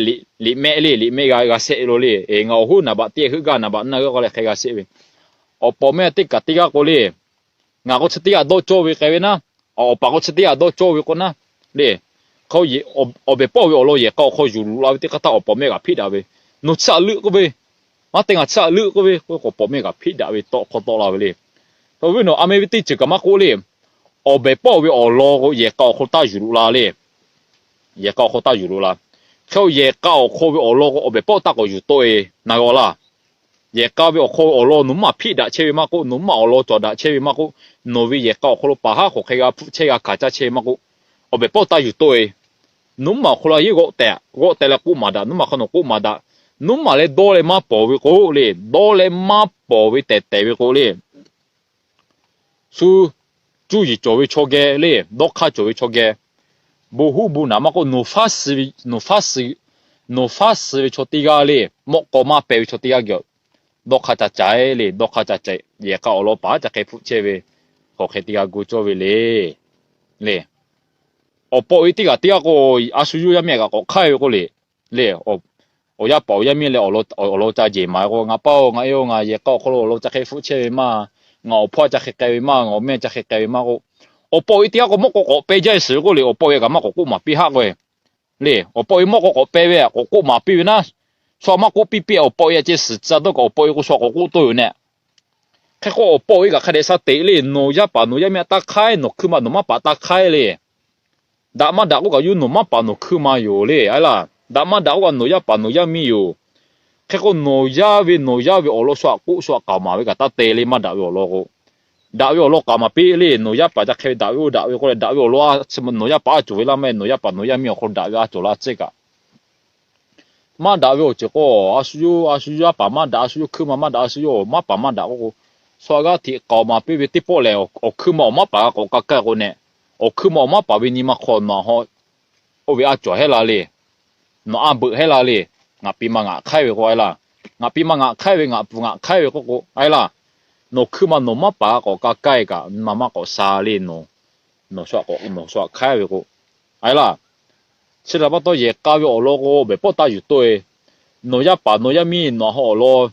liꞈ mehˆ le, liꞈ mehˆ g'a g'a shehˆ lo le. Eˬ, ngaˬ awˬ huˉ naˍ baꞈ teˇ heuˆ gaˇ naˍ baꞈ naˇ g'aˇ k'oˆ leh hk'e g'a shehˆ ve. Awˬ paˍ awˬ meh teˇ kaꞈ teˇ g'aˇ k'o le, ngaˬ k'o chi teˇ g'aˇ dawˇ cawˇ ve k'ai ve naˉ, awˬ paˍ k'o chi teˇ g'aˇ dawˇ cawˇ ve k'o naˉ le. Hk'e k'o, awˬ behˬ pawˆ ve awˬ lawn yehˬ k'a awˬ hk'aw yuˬ loꞈ la ve teˇ hk'aˇ htaˇ awˬ paˍ awˬ meh kaꞈ hpiˆ daꞈ ve, nawˬ chi htaꞈ leuˆ k'oˆ ve, maˇ te ngaˬ chi htaꞈ leuˆ k'oˆ ve k'o, awˬ paˍ awˬ meh kaꞈ hpiˆ daꞈ ve tawˆ hk'aw tawˆ la ve le. Awˬ viˉ nawˬ, a meh ve teˇ ceuˬ kaꞈ maˇ k'oˆ le. Awˬ behˬ pawˆ ve awˬ lawn k'o yehˬ k'a awˬ hk'aw taˇ yuˬ loꞈ la le. Yehˬ k'a awˬ hk'aw taˇ yuˬ loꞈ la. Hk'e k'o, yehˬ k'a awˬ hk'aw ve awˬ lawn k'o awˬ behˬ pawˆ taˇ k'awꞈ yuˬ tawˆ-e, na g'a laˇ. Yehˬ k'a ve awˬ hk'aw awˬ lawn nawˬ maˇ hpiˆ daꞈ chehˇ ve maˇ k'oˆ, nawˬ maˇ awˬ lawn cawˬ daꞈ chehˇ ve maˇ k'oˆ, nawˬ ve yehˬ k'a awˬ hk'aw lo paˍ haˉ k'awꞈ hk'e g'a hpfuhˆ chehˇ g'a hkanˍ caˇ chehˇ ve maˇ k'oˆ, awˬ behˬ pawˆ taˇ yuˬ tawˆ-e. Nawˬ maˇ awˬ hk'aw lo yeˉ g'awˆ tehꞈ, g'awˆ tehꞈ leh k'oˆ maˍ daꞈ, nawˬ maˇ hk'aw nawˬ k'oˆ maˍ daꞈ. Nawˬ maˇ leh dawˇ leh maˇ pawˍ ve k'o le, dawˇ leh maˇ pawˍ ve tehˬ tehˬ ve k'o le, shu cuˇ yiˍ cawˬ ve chaw geh le, dawˇ hk'aˇ cawˬ ve chaw geh, bon huˉ bon naˍ maˇ k'oˆ, nawˬ faˉ suh ve, nawˬ faˉ suh, nawˬ faˉ suh ve chaw teˇ g'aˇ le, mawˆ k'aw maˇ peh ve chaw teˇ g'aˇ geh, dawˇ hk'aˇ ca caiˍ le, dawˇ hk'aˇ ca caiˍ. Yehˬ k'a awˬ lawn paˍ haˉ ca hk'e hpfuhˆ chehˇ ve, hk'aˬ hk'e teˇ g'aˇ gu cawˇ ve le. Le, awˬ paw e teˇ g'aˇ teˇ g'aˇ k'o, a shu yawˇ yaˇ miˇ kaꞈ k'awꞈ hk'aiˉ ve k'oˆ le. Le, awˬ yaˇ paˍ awˬ yaˇ miˇ leh awˬ lawn ca jehˬ maˍ k'o, ngaˬ paˇ-oˬ, ngaˬ e-oˬ, ngaˬ yehˬ k'a awˬ hk'aw lo awˬ lawn ca hk'e hpfuhˆ chehˇ ve maˇ, ngaˬ awˬ hpawˇ ca hk'e k'ai ve maˇ, ngaˬ awˬ meh ca hk'e k'ai ve maˇ k'o, awˬ paw e teˇ g'aˇ k'o mawˇ k'aw k'awꞈ peh jaˇ suhˍ ve k'oˆ le. Awˬ paw e kaꞈ maˇ k'awꞈ k'oˆ maˍ piˇ haˆ k'o, le, awˬ paw e mawˇ k'aw k'awꞈ peh ve k'awꞈ k'oˆ maˍ piˇ ve naˉ, shu maˇ k'oˆ piˇ piˇ, awˬ paw e a ceh suhˍ tcuh dawˇ kaꞈ awˬ paw e k'o shu k'awꞈ k'oˆ tawˆ yoˬ neh. Hk'e k'o, awˬ paw e kaꞈ hk'a dehꞈ sha teꞈ le, nawˬ yaˇ paˍ nawˬ yaˇ miˇ taˇ hk'aiˉ, nawˬ hkui ma nawˬ maˇ paˍ taˇ hk'aiˉ le. Daꞈ maˇ daꞈ k'oˆ kaꞈ yawˇ nawˬ maˇ paˍ nawˬ hkui ma yoˬ le, a laˇ. Daꞈ maˇ daꞈ k'oˆ kaꞈ nawˬ yaˇ paˍ nawˬ yaˇ miˇ yoˬ. Hk'e k'o, nawˬ yaˇ ve nawˬ yaˇ ve awˬ lawn shu htaꞈ k'oˆ shu htaꞈ k'aoˍ maˍ ve kaꞈ taˇ te le, maˇ daꞈ ve awˬ lawn k'o, Daꞈ ve awˬ lawn k'aꞈ maˍ piˇ le. Nawˬ yaˇ paˍ ca hk'e ve daꞈ ve oˇ daꞈ ve k'o leh, daꞈ ve awˬ lawn nawˬ yaˇ paˍ a cawˬ ve laˇ meh, nawˬ yaˇ paˍ nawˬ yaˇ miˇ awˬ hk'aw lo daꞈ ve a cawˬ la tcuhˉ kaꞈ, maˇ daꞈ ve awˬ ceuˬ k'o, a shu yawˇ, a shu yawˇ yaˇ paˍ maˇ daꞈ, a shu yawˇ hkuiˉ ma maˇ daꞈ, a shu yawˇ awˬ maˇ paˍ maˇ daꞈ k'oˆ k'o, shu a g'aˇ hteꞈ k'aoˍ maˍ piˇ ve teˇ pawˆ lehˬ, awˬ hkuiˉ ma awˬ maˇ paˍ g'a k'awꞈ ka kaˇ k'o neh, awˬ hkuiˉ ma awˬ maˇ paˍ ve nyi ma hk'aw nawˬ a haw oˇ ve a cawˬ hehˉ la le. Nawˬ a beuꞈ hehˉ la le. Ngaˬ pi ma ngaˬ hk'aiˉ ve k'o a laˇ. Ngaˬ pi ma ngaˬ hk'aiˉ ve, ngaˬ pu ngaˬ hk'aiˉ ve k'oˆ k'o a laˇ. Nawˬ hkuiˉ ma nawˬ maˇ paˍ g'a k'awꞈ ka kaˇ kaꞈ, nyi ma maˇ k'awꞈ sha le. Nawˬ, nawˬ shu a hk'aiˉ ve k'o a laˇ. Chi htaꞈ pa taw yehˬ k'a ve awˬ lawn k'o, behˬ pawˆ taˇ yuˬ tawˆ e. Nawˬ yaˇ paˍ nawˬ yaˇ miˇ nawˬ a haw awˬ lawn,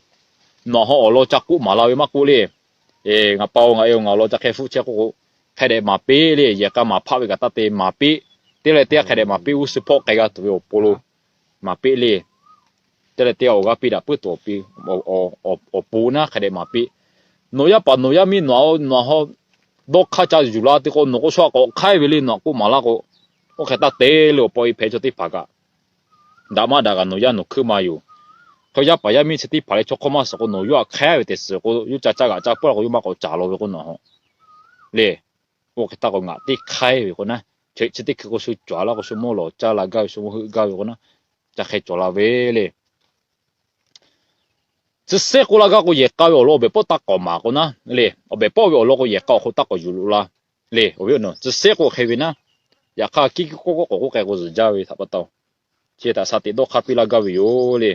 nawˬ a haw awˬ lawn ca k'oˆ maˍ la ve maˇ k'oˆ le. Ngaˬ pa-oˬ, ngaˬ e-oˬ, ngaˬ awˬ lawn ca hk'e hpfuhˆ chehˇ k'oˆ k'o, hk'e dehꞈ maˍ piˇ le. Yehˬ k'a maˍ hpaˆ ve kaꞈ taˇ te maˍ piˇ. Teˇ leh teˇ g'aˇ hk'e dehꞈ maˍ piˇ. G'uˇ suhˍ hpawˆ k'ai g'a tuˬ ve awˬ pon lo maˍ piˇ le. Teˇ leh teˇ g'aˇ awˬ g'aˇ piˇ daꞈ puiˉ tuˬ awˬ pon naˉ hk'e dehꞈ maˍ piˇ. Nawˬ yaˇ paˍ nawˬ yaˇ miˇ nawˬ a haw dawˇ hk'aˇ ca yuˬ la te k'o, nawˬ k'o shu a k'awꞈ hk'aiˉ ve le. Nawˬ a k'oˆ maˍ laˇ k'o, oˇ hk'e taˇ te le. Awˬ pa e hpehꞈ chaw teˇ hpaˍ kaꞈ, daꞈ maˇ daꞈ kaꞈ nawˬ yaˇ nawˬ hkuiˉ ma yoˬ. Hk'e yaˇ paˍ yaˇ miˇ chi teˇ hpaˍ leh chaw hk'awˇ maˇ suhˍ k'o, nawˬ yawˇ a hk'aiˉ ve teꞈ suhˍ k'o, yawˇ ca caˇ g'aꞈ caˇ pawˆ la k'o, yawˇ maˇ k'awꞈ caˍ law ve k'o nawˬ a haw le. Oˇ hk'e taˇ k'o ngaˬ teˇ hk'aiˉ ve k'o naˉ, chi teˇ hkui k'o shu cawˬ la k'o, shu mawˇ lawˬ caˇ la gaˇ ve, shu mawˇ heuˆ gaˇ ve k'o naˉ, ca hk'e cawˬ la ve le. Chi sehˉ k'oˆ laˇ gaˇ k'o, yehˬ k'a ve awˬ lawn awˬ behˬ pawˆ taˇ k'awꞈ maˍ k'o naˉ le. Awˬ behˬ pawˆ ve awˬ lawn k'o, yehˬ k'a awˬ hk'oˆ taˇ k'awꞈ yuˬ loꞈ la le. Awˬ viˉ awˬ nyi, chi sehˉ k'oˆ hk'e ve naˉ, yaꞈ hk'aˇ kiˇ kiˇ k'oˆ k'oˆ k'awꞈ k'oˆ k'ai k'o zuhˬ jaˇ ve htaꞈ pa taw, chi htaꞈ shaˍ tiꞈ dawˇ hk'aˇ piˇ laˇ gaˇ ve yoˬ le.